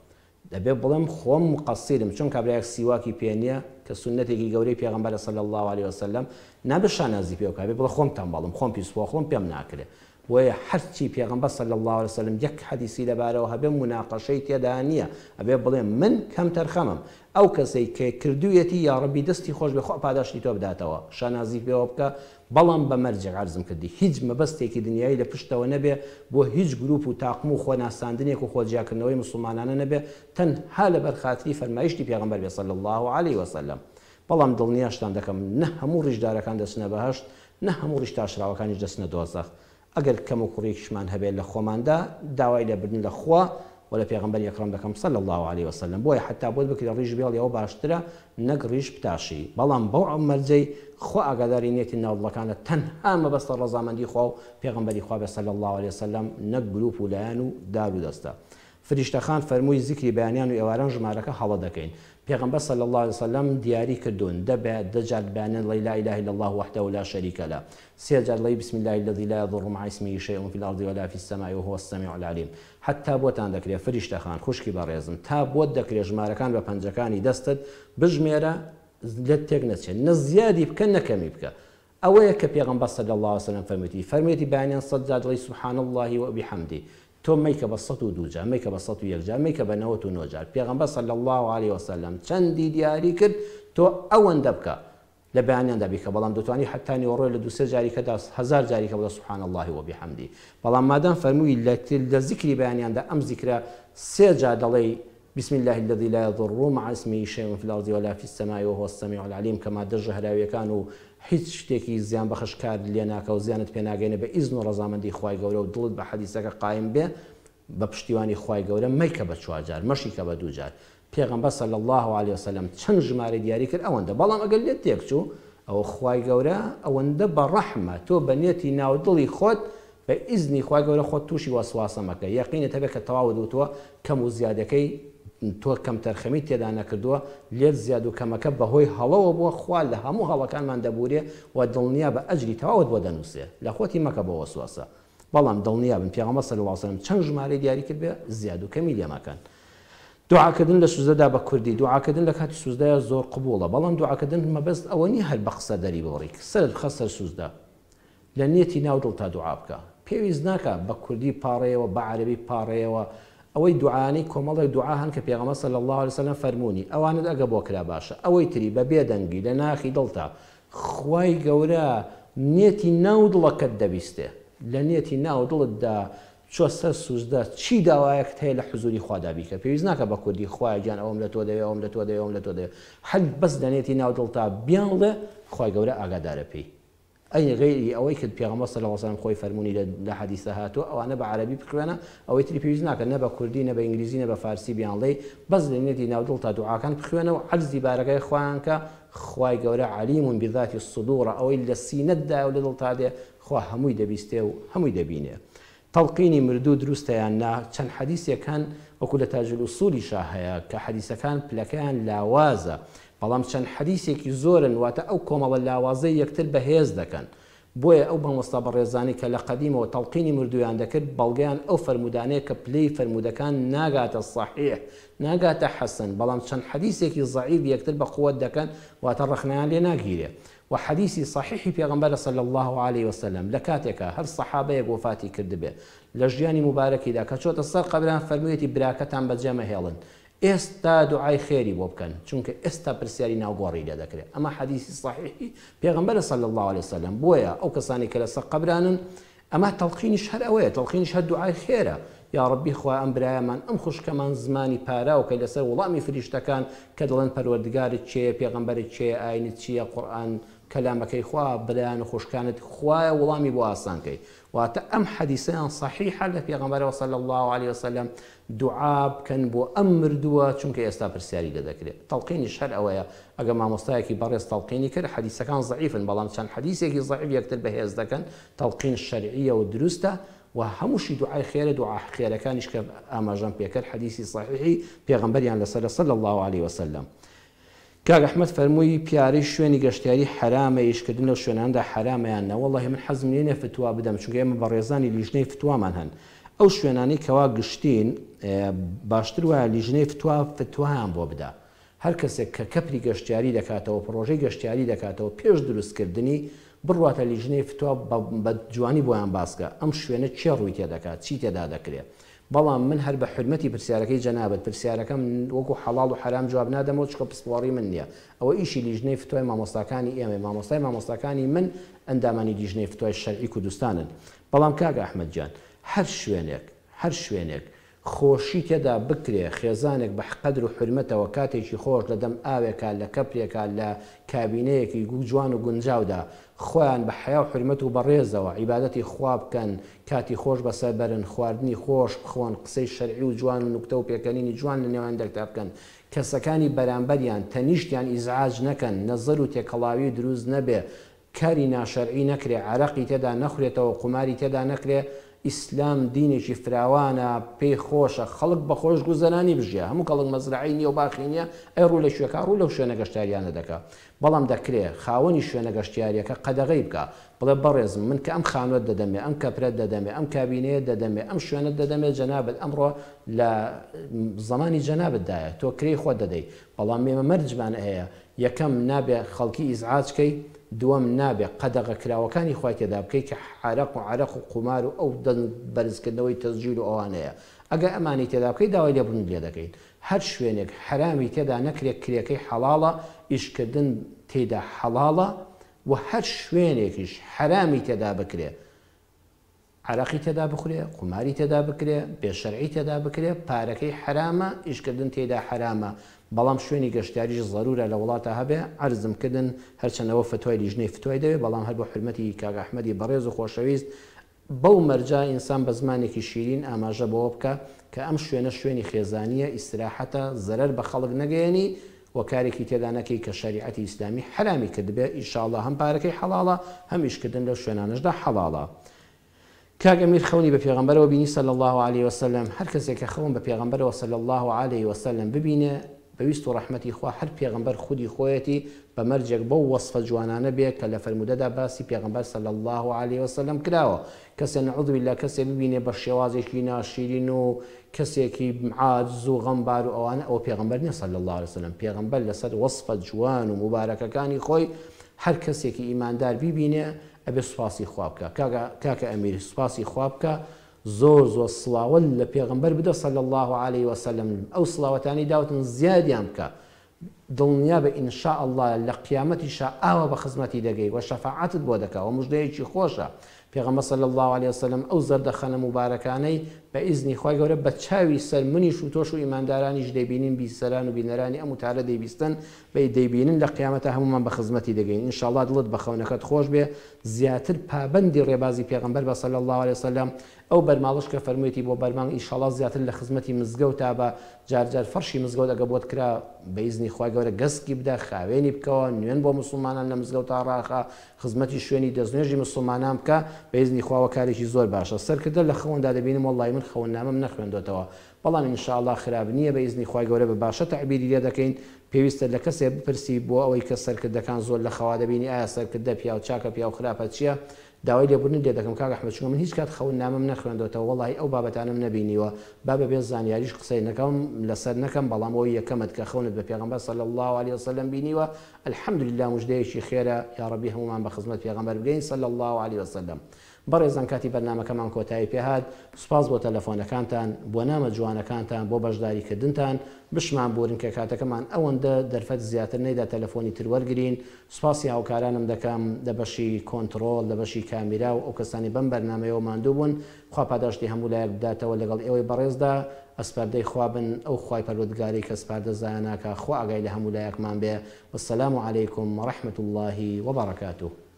دەبێ بڵێم خۆم مقصرم چۆن کابرایەک سیواکی پێ نیە کە سوننەتێکی گەورەی پێغەمبەرە صلی اللە علیە وسلم نابێ شانازی پێ بکا بێ بڵێ خۆم تەمبەڵم خۆم پیسپۆخڵم پێم ناکرێ بۆیە هەرچی پێغەمبەر صلی اللە علیە وسلم یەک حەدیسی لەبارەوە هەبێ موناقەشەی تێدا نیە ئەبێ بڵێ من کەمتەرخەمم ئەو کەسەی کە کردویەتی یاڕەبی دەستی خۆش بێ خوا پاداشتی تۆ بداتەوە شانازی پێوە بکە بەڵام بە مەرجێک عەرزم کردی هیچ مەبەستێکی دنیایی لە پشتەوە نەبێ بۆ هیچ گروپ و تاقم و خۆ ناساندنێک و خۆ جیاکردنەوەی موسڵمانانە نەبێ تەنها لەبەر خاتری فەرمایشتی پێغەمبەر بێ صلی اللە علیە وسلم بەڵام دڵنیاشتان دەکەم نە هەموو ڕیشدارەکان دەچنە بەهەشت نە هەموو ڕیش تاشراوەکانیش دەچنە دۆزەخ ئەگەر کەم و کوڕیەکیشمان هەبێت لە خۆماندا داوای لێبردن لە خوا و لە پێغەمبەری ئەکڕەم دەکەم صلی اللە علیە وسلم بۆیە حەتا بۆت بکرێ ڕیش بێڵی ئەوە باشترە نەک ڕیش بتاشی بەڵام بەو مەرجەی خوا ئاگاداری نیەتی ناو دڵەکانە تەنها مەبەستە ڕەزامەندی خوا و پێغەمبەری خوا بێ صلی اللە علیە وسلم نەک گروپ و لایەن و دار و دەستە فریشتە خان فەرمووی زیکری بەیانیان و ئێواران ژمارەکە هەڵە دەکەین پێغەمبەر صلی اللە علیە وسلم دیاری کردوون دە بە دە جار بەیانیان دڵێی لا الە الا اللە وحده لا شریک لە سێ جار دڵێی بسم اللە الذی لا یضر مع اسمه شیء فی الارض ولا فی السماء وهو السمیع العلیم حەتا بۆتان دەکرێ فریشتە خان خوشکی بەڕێزم تا بۆت دەکرێ ژمارەکان بە پەنجەکانی دەستت بژمێرە لێت تێک نەچێت نە زیادی بکە نە کەمی بکە ئەوەیە کە پێغەمبەر صلی اللە علیە وسلم فەرموویەتی، فەرموویەتی بەیانیان سەت جار دڵێی سبحان اللە و بحمده، تۆ مەیکە بە 102 جار، مەیکە بە 101 جار، مەیکە بە 99 جار، پێغەمبەر صلی اللە علیە وسلم چەندی دیاری کرد تۆ ئەوەندە بکە لە بەیانیاندا بیکە، بەڵام دەتوانی حەتا نیوەڕۆ لە دوو سێ جاریکەدا هەزار جاریکە بڵێ سبحان اللە و بحمده، بەڵام مادام فەرمووی لە لە زیکری بەیانیاندا ئەم زیکرە سێ جار دەڵێی بسم اللە الذی لا یضر مع اسمه شیء فی الارض ولا فی السماء وهو السمیع العلیم کە ماددە ژەهراویەکان و هیچ شتێکی زیان بەخش کارت لێ ناکا و زیانت پێ ناگەینێ بە ئیزن و ڕەزامەندی خوای گەورە و دڵت بە حەدیسەکە قایم بێ بە پشتیوانی خوای گەورە مەیکە بە چوار جار مەشیکە بە دوو جار پێغەمبەر صلی اللە علیە وسلم چەند ژمارەی دیاری کرد ئەوەندە بەڵام ئەگەر لێت تێک چوو ئەوە خوای گەورە ئەوەندە بە ڕەحمە تۆ بە نێتی ناو دڵی خۆت بە ئیزنی خوای گەورە خۆت توشی وەسواسە مەکە یەقینت هەبێت کە تەواوت وتوە کەم و زیادەکەی تۆ کەمتەرخەمیت تێدا نەکردووە لێت زیاد و کەمەکە بەهۆی هەڵەوە بووە خوا لە هەموو هەڵەکانمان دەبورێ و دڵنیابە ئەجری تەواوت بۆ دەنووسێ لە خۆتی مەکە بۆ وەسوەسە بەڵام دڵنیابن پێغەمبەر صلی اللە علیە وسلم چەند ژمارەی دیاری کردبێ زیاد و کەمی لێ مەکەن. دوعاکردن لە سوجدەدا بە کوردی، دوعاکردن لە کاتی سوجدەیا زۆر قبوڵە، بەڵام دوعاکردن مەبەست ئەوە نیە هەر بە قسە دەری ببڕی، سەرت بخە سەر سوجدە لە نیەتی ناو دڵتا دوعا بکە، پێویست ناکا بە کوردی پاڕێیەوە بە عەرەبی پاڕێیەوە، ئەوەی دوعایانەی کۆمەڵێک دوعا هەن کە پێغەمبەر صلی اللە علیە وسلم فەرموونی ئەوانەت ئەگە بۆ کرا باشە، ئەوەی تری بە بێ دەنگی لە ناخی دڵتا خوای گەورە نیەتی ناو دڵەکەت دەبیستێ، لە نیەتی ناو دڵتدا بچۆ سەر سوجدە چی داوایەکت هەیە لە حزوری خوادا بیکە پێویست ناکا بە کوردی خوایە گیان ئەوەم لە تۆ دەوێ ئەوەم لە تۆ دەوێ ئەوەم لە تۆ دەوێ هەر بەس لە نیەتی ناو دڵتا بیانڵێ خوای گەورە ئاگادارە پێی ئەی غەیری ئەوەی کە پێغەمبەر صلی اللە علیە وسلم خۆی فەرموونی لە لە حەدیسە هاتووە ئەوانە بە عەرەبی بخوێنە ئەوەی تری پێویست ناکە نە بە کوردی نە بە ئینگلیزی نە بە فارسی بیانڵێی بەس لە نیەتی ناو دڵتا دوعاکان بخوێنە و عەرزی بارەگای خوایان کە خوای گەورە علیم بذات الصدور ئەوەی لە سینەتدایە و لە دڵتا دێ خوا هەمووی دەبیستێ و هەمووی دەبینێ. تەڵقینی مردوو دروستە یان نا؟ چەند حەدیسێک هەن وەکو لە تاج الاصولیشا هەیە کە حەدیسەکان پلەکەیان لاوازە بەڵام چەند حەدیسێکی زۆرن واتە ئەو کۆمەڵە لاوازەی یەکتر بەهێز دەکەن بۆیە ئەو مامۆستا بەڕێزانەی کە لە قەدیمەوە تەڵقینی مردوویان دەکرد بەڵگەیان ئەو فەرموودانەیە کە پلەی فەرموودەکان ناگاتە صحیح ناگاتە حسن بەڵام چەند حەدیسێکی ضعیف یەکتر بە قوت دەکەن واتە ڕەخنەیان لێ ناگیرێ وە حەدیسی صەحیحی پێغەمبەرە صلی اللە علیە وسلم لە کاتێکا هەر صەحابەیەک وەفاتی کردبێ لە ژیانی موبارەکیدا کە چۆتە سەر قەبران فەرموویەتی براکەتان بەجێ مەهێڵن ئێستا دوعای خێری بۆ بکەن چونکە ئێستا پرسیاری ناو گۆڕی لێ دەکرێ ئەمە حەدیسی صەحیحی پێغەمبەرە صلی اللە علیە وسلم بۆیە ئەو کەسانەی کە لەسەر قەبرانن ئەما تەڵقینیش هەر ئەوەیە تەڵقینیش هەر دوعای خێرە یاڕەبی خوایە ئەم برایەمان ئەم خوشکەمان زمانی پاراو کەی لەسەر وڵامی فریشتەکان کە دەڵێن پەروەردگارت کێیە پێغەمبەرت کێیە ئاینت چییە قورئان کەلامەکەی خوا برایان و خوشکانت خوایە وڵامی بۆ ئاسان کەی واتە ئەم حەدیسەیان صحیحە لە پێغەمبەرەوە صلی اللە علیە وسلم دوعا بکەن بۆ ئەم مردووە چونکە ئێستا پرسیاری لێ دەکرێت تەڵقینیش هەر ئەوەیە ئەگەر مامۆستایەکی بەڕێز تەڵقینی کرد حەدیسەکان زەعیفن بەڵام چەند حەدیسێکی زەعیف یەکتر بەهێز دەکەن تەڵقین شەرعیە و دروستە و هەمووشی دوعای خێرە دوعا خێرەکانیش کە ئاماژەم پێکرد حەدیسی صحیحی پێغەمبەریان لەسەرە صلی اللە علیە وسلم. کاک ئەحمەد فەرمووی پیارەی شوێنی گەشتیاری حەرامە ئیشکردن لەو شوێنانەدا حەرامە یان نە وەڵاهی من حەزم لێ نیە فتوا بدەم چونکە ئێمە بەڕێزانی لیژنەی فتوامان هەن ئەو شوێنانەی کەوا گشتین باشتر وایە لیژنەی فتوا فتوایان بۆ بدا هەر کەسێک کە کەپری گەشتیاری دەکاتەوە پڕۆژەی گەشتیاری دەکاتەوە پێش دروستکردنی بڕواتە لیژنەی فتوا بە جوانی بۆیان باسکە ئەم شوێنە کێ ڕووی تێدەکات چی تێدا دەکرێ بەڵام من هەر بە حورمەتی پرسیارەکەی جەنابت پرسیارەکەم وەکو حەڵاڵ و حەرام جواب نادەمەوە چونکە پسپۆڕی من نیە ئەوە ئیشی لیژنەی فتوای مامۆستاکانی ئێمەیە مامۆستای مامۆستاکانی من ئەندامانی لیژنەی فتوای شەرعی کوردستانن بەڵام کاک ئەحمەد گیان هەر شوێنێک هەر شوێنێک خۆشی تێدا بکرێ خێزانێک بە قەدر و حورمەتەوە کاتێکی خۆش لە دەم ئاوێکا لە کەپرێکا لە کابینەیەکی جوان و گونجاودا خۆیان بە حەیا و حورمەت و بەڕێزەوە عیبادەتی خوا بکەن کاتی خۆش بەسەر بەرن، خواردنی خۆش بخۆن، قسەی شەرعی و جوان و نوکتە و پێکەنینی جوان لە نێوان دەکتا بکەن، کەسەکانی بەرامبەریان، تەنیشتیان ئیزعاج نەکەن، نەزەر و تێکەڵاوی دروست نەبێ، کاری ناشەرعی نەکرێ، عەرەقی تێدا نەخورێتەوە، قوماری تێدا نەکرێ، ئیسلام دینێکی فراوانە، پێی خۆشە خەڵک بە خۆشگوزەرانی بژیێ، هەموو کەڵک مەزرەعەی نییە و باخی نییە، ئەی ڕوو لە کوێ کا؟ ڕوو لەو شوێنە گەشتاریانە دەکا. بەڵام دەکرێ خاوەنی شوێنە گەشتیارییەکە قەدەغەی بکا، بڵێ بەڕێزم من کە ئەم خانووەت دەدەمێ، ئەم کەپرەت دەدەمێ، ئەم کابینەیەت دەدەمێ، ئەم شوێنەت دەدەمێ، جەنابت ئەمڕۆ لە زەمانی جەنابت دایە، تۆ کرێی خۆت دەدەی، بەڵام ئێمە مەرجمان هەیە، یەکەم نابێ خەڵکی ئیزعاج کەی، دووەم نابێ قەدەغە کراوەکانی خوای تێدا بکەی کە حەرەق و عەرەق و قومار و ئەو دەنگ بەرزکردنەوەی تەسجیل و ئەوانەیە، ئەگەر ئەمانەی تێدا بکەی داوای لێبوردنت لێ دەکەین. هەر شوێنێک حەرامی تێدا نەکرێ کرێکەی حەڵاڵە، ئیشکردن تێیدا حەڵاڵە و هەر شوێنێکیش حەرامی تێدا بکرێ، عەرەقی تێدا بخورێ، قوماری تێدا بکرێ، بێ شەرعی تێدا بکرێ، پارەکەی حەرامە، ئیشکردن تێیدا حەرامە، بەڵام شوێنی گەشتیاریش زەرورە لە وڵاتا هەبێ، عەرزم کردن هەرچەند ئەوە فتوای لیژنەی فتوای دەوێ، بەڵام هەر بۆ حورمەتی کاک ئەحمەدی بەڕێز و خۆشەویست بەو مەرجە ئینسان بە زمانێکی شیرین ئاماژە بەوە بکا کە ئەم شوێنە شوێنی خێزانییە، ئیستراحەتە، زەرەر بە خەڵک نەگەیەنی و کارێکی تێدا نەکەی کە شەریعەتی ئیسلامی حەرامی کردبێ، ئیشاڵڵا هەم پارەکەی حەڵاڵە هەم ئیشکردن لەو شوێنانەشدا حەڵاڵە. کاک ئەمیر خەونی بە پێغەمبەرەوە بینی صلی اللە علیە وسلم هەر کەسێک کە خەون بە پێغەمبەرەوە صلی اللە علیە وسلم ببینێ بە ویست و ڕەحمەتی خوا هەر پێغەمبەر خودی خۆیەتی بە مەرجێک بەو وەسفە جوانانە بێ کە لە فەرموودەدا باسی پێغەمبەر صلی اللە علیە وسلم کراوە کەسێ نعوذ باللە کەسێ ببینێ بە شێوازێکی ناشیرین و کەسێکی عاجز و غەمبار و ئەوانە ئەوە پێغەمبەر نیە صلی اللە علیە وسلم پێغەمبەر لەسەر وەسفە جوان و موبارەکەکانی خۆی هەر کەسێکی ئیماندار بیبینێ ئەبێ سوپاسی خوا بکا کاکە کاکە ئەمیر سوپاسی خوا بکە زۆر زۆر سڵاوە لە پێغەمبەر بدە صلی اللە علیە وسلم ئەو سڵاوەتانەی داوتن زیادیان بکە دڵنیابە ان شاء اللە لە قیامەتیشا ئاوا بە خزمەتی دەگەی وە شەفاعەتت بۆ دەکا وە مژدەیەکی خۆشە پێغەمبەر صلی اللە علیە وسلم ئەو زەردەخەنە موبارەکانەی بە ئیزنی خوای گەورە بە چاوی سەر منیش و تۆش و ئیماندارانیش دەیبینین بیسەران و بینەرانی ئەم وتارە دەیبیستن بەی دەیبینن لە قیامەتا هەموومان بە خزمەتی دەگەین ان شاء اللە دڵت بە خەونەکەت خۆش بێ زیاتر پابەندی ڕێبازی پێغەمبەر بە صلی اللە علیە وسلم ئەو بەرماڵەش کە فەرموویەتی بۆ بەرمانگ ئیشەڵا زیاتر لە خزمەتی مزگەوتا بە جار جار فەرشی مزگەوت ئەگە بۆت کرا بە ئیزنی خوای گەورە گەسکی بدە خاوێنی بکەوە نوێن بۆ موسڵمانان لە مزگەوتا ڕاخە خزمەتی شوێنی دەستنوێژی موسڵمانان بکە بە ئیزنی خواوە کارێکی زۆر باشە سەرکردە لە خەوندا دەبینم وەڵڵاهی من خەوننامەم نەخوێندۆتەوە بەڵام ان شاء اللە خراپ نیە بە ئیزنی خوای گەورە بە باشە تەعبیری لێ دەکەین پێویستە لە کەسێ بپرسی بۆ ئەوەی کە سەرکردەکان زۆر لە خەوا دەبینی ئایا سەرکردە پیاو چاکە پیاو خراپە چیە داوای لێبوردنت لێ دەکەم کاک ئەحمەد چونکە من هیچ کات خەون نامەم نەخوێندۆتەوە وەڵاهی ئەو بابەتانەم نەبینیوە با بەبێ زانیاریش قسەی نەکەم لەسەر نەکەم بەڵام ئەوەی یەکەمت کە خەونت بە پێغەمبەر صلی اللە علیە وسلم بینیوە الحمدللە مژدەیەکی خێرە یاڕەبی هەموومان بە خزمەت پێغەمبەر بگەین صلی اللە علیە وسلم. بەڕێزان کاتی بەرنامەکەمان کۆتایی پێهات سوپاس بۆ تەلەفۆنەکانتان بۆ نامە جوانەکانتان بۆ بەشداری کردنتان بشمان بورن کە کاتەکەمان ئەوەندە دەرفەت زیاتر نەیدا تەلەفۆنی تر وەرگرین سوپاسی هاوکارانم دەکەم لە بەشی کۆنتڕۆڵ لە بەشی کامیرا و ئەو کەسانەی بەم بەرنامەیەوە ماندوو بوون خوا پاداشتی هەموو لایەک بداتەوە لەگەڵ ئێوەی بەڕێزدا ئەسپەردەی خوا بن ئەو خوای پەروەردگارەی کە سپاردە زایە ناکا خوا ئاگای لە هەموو لایەکمان بێ والسلام علیکم ورحمة اللە وبرکاته.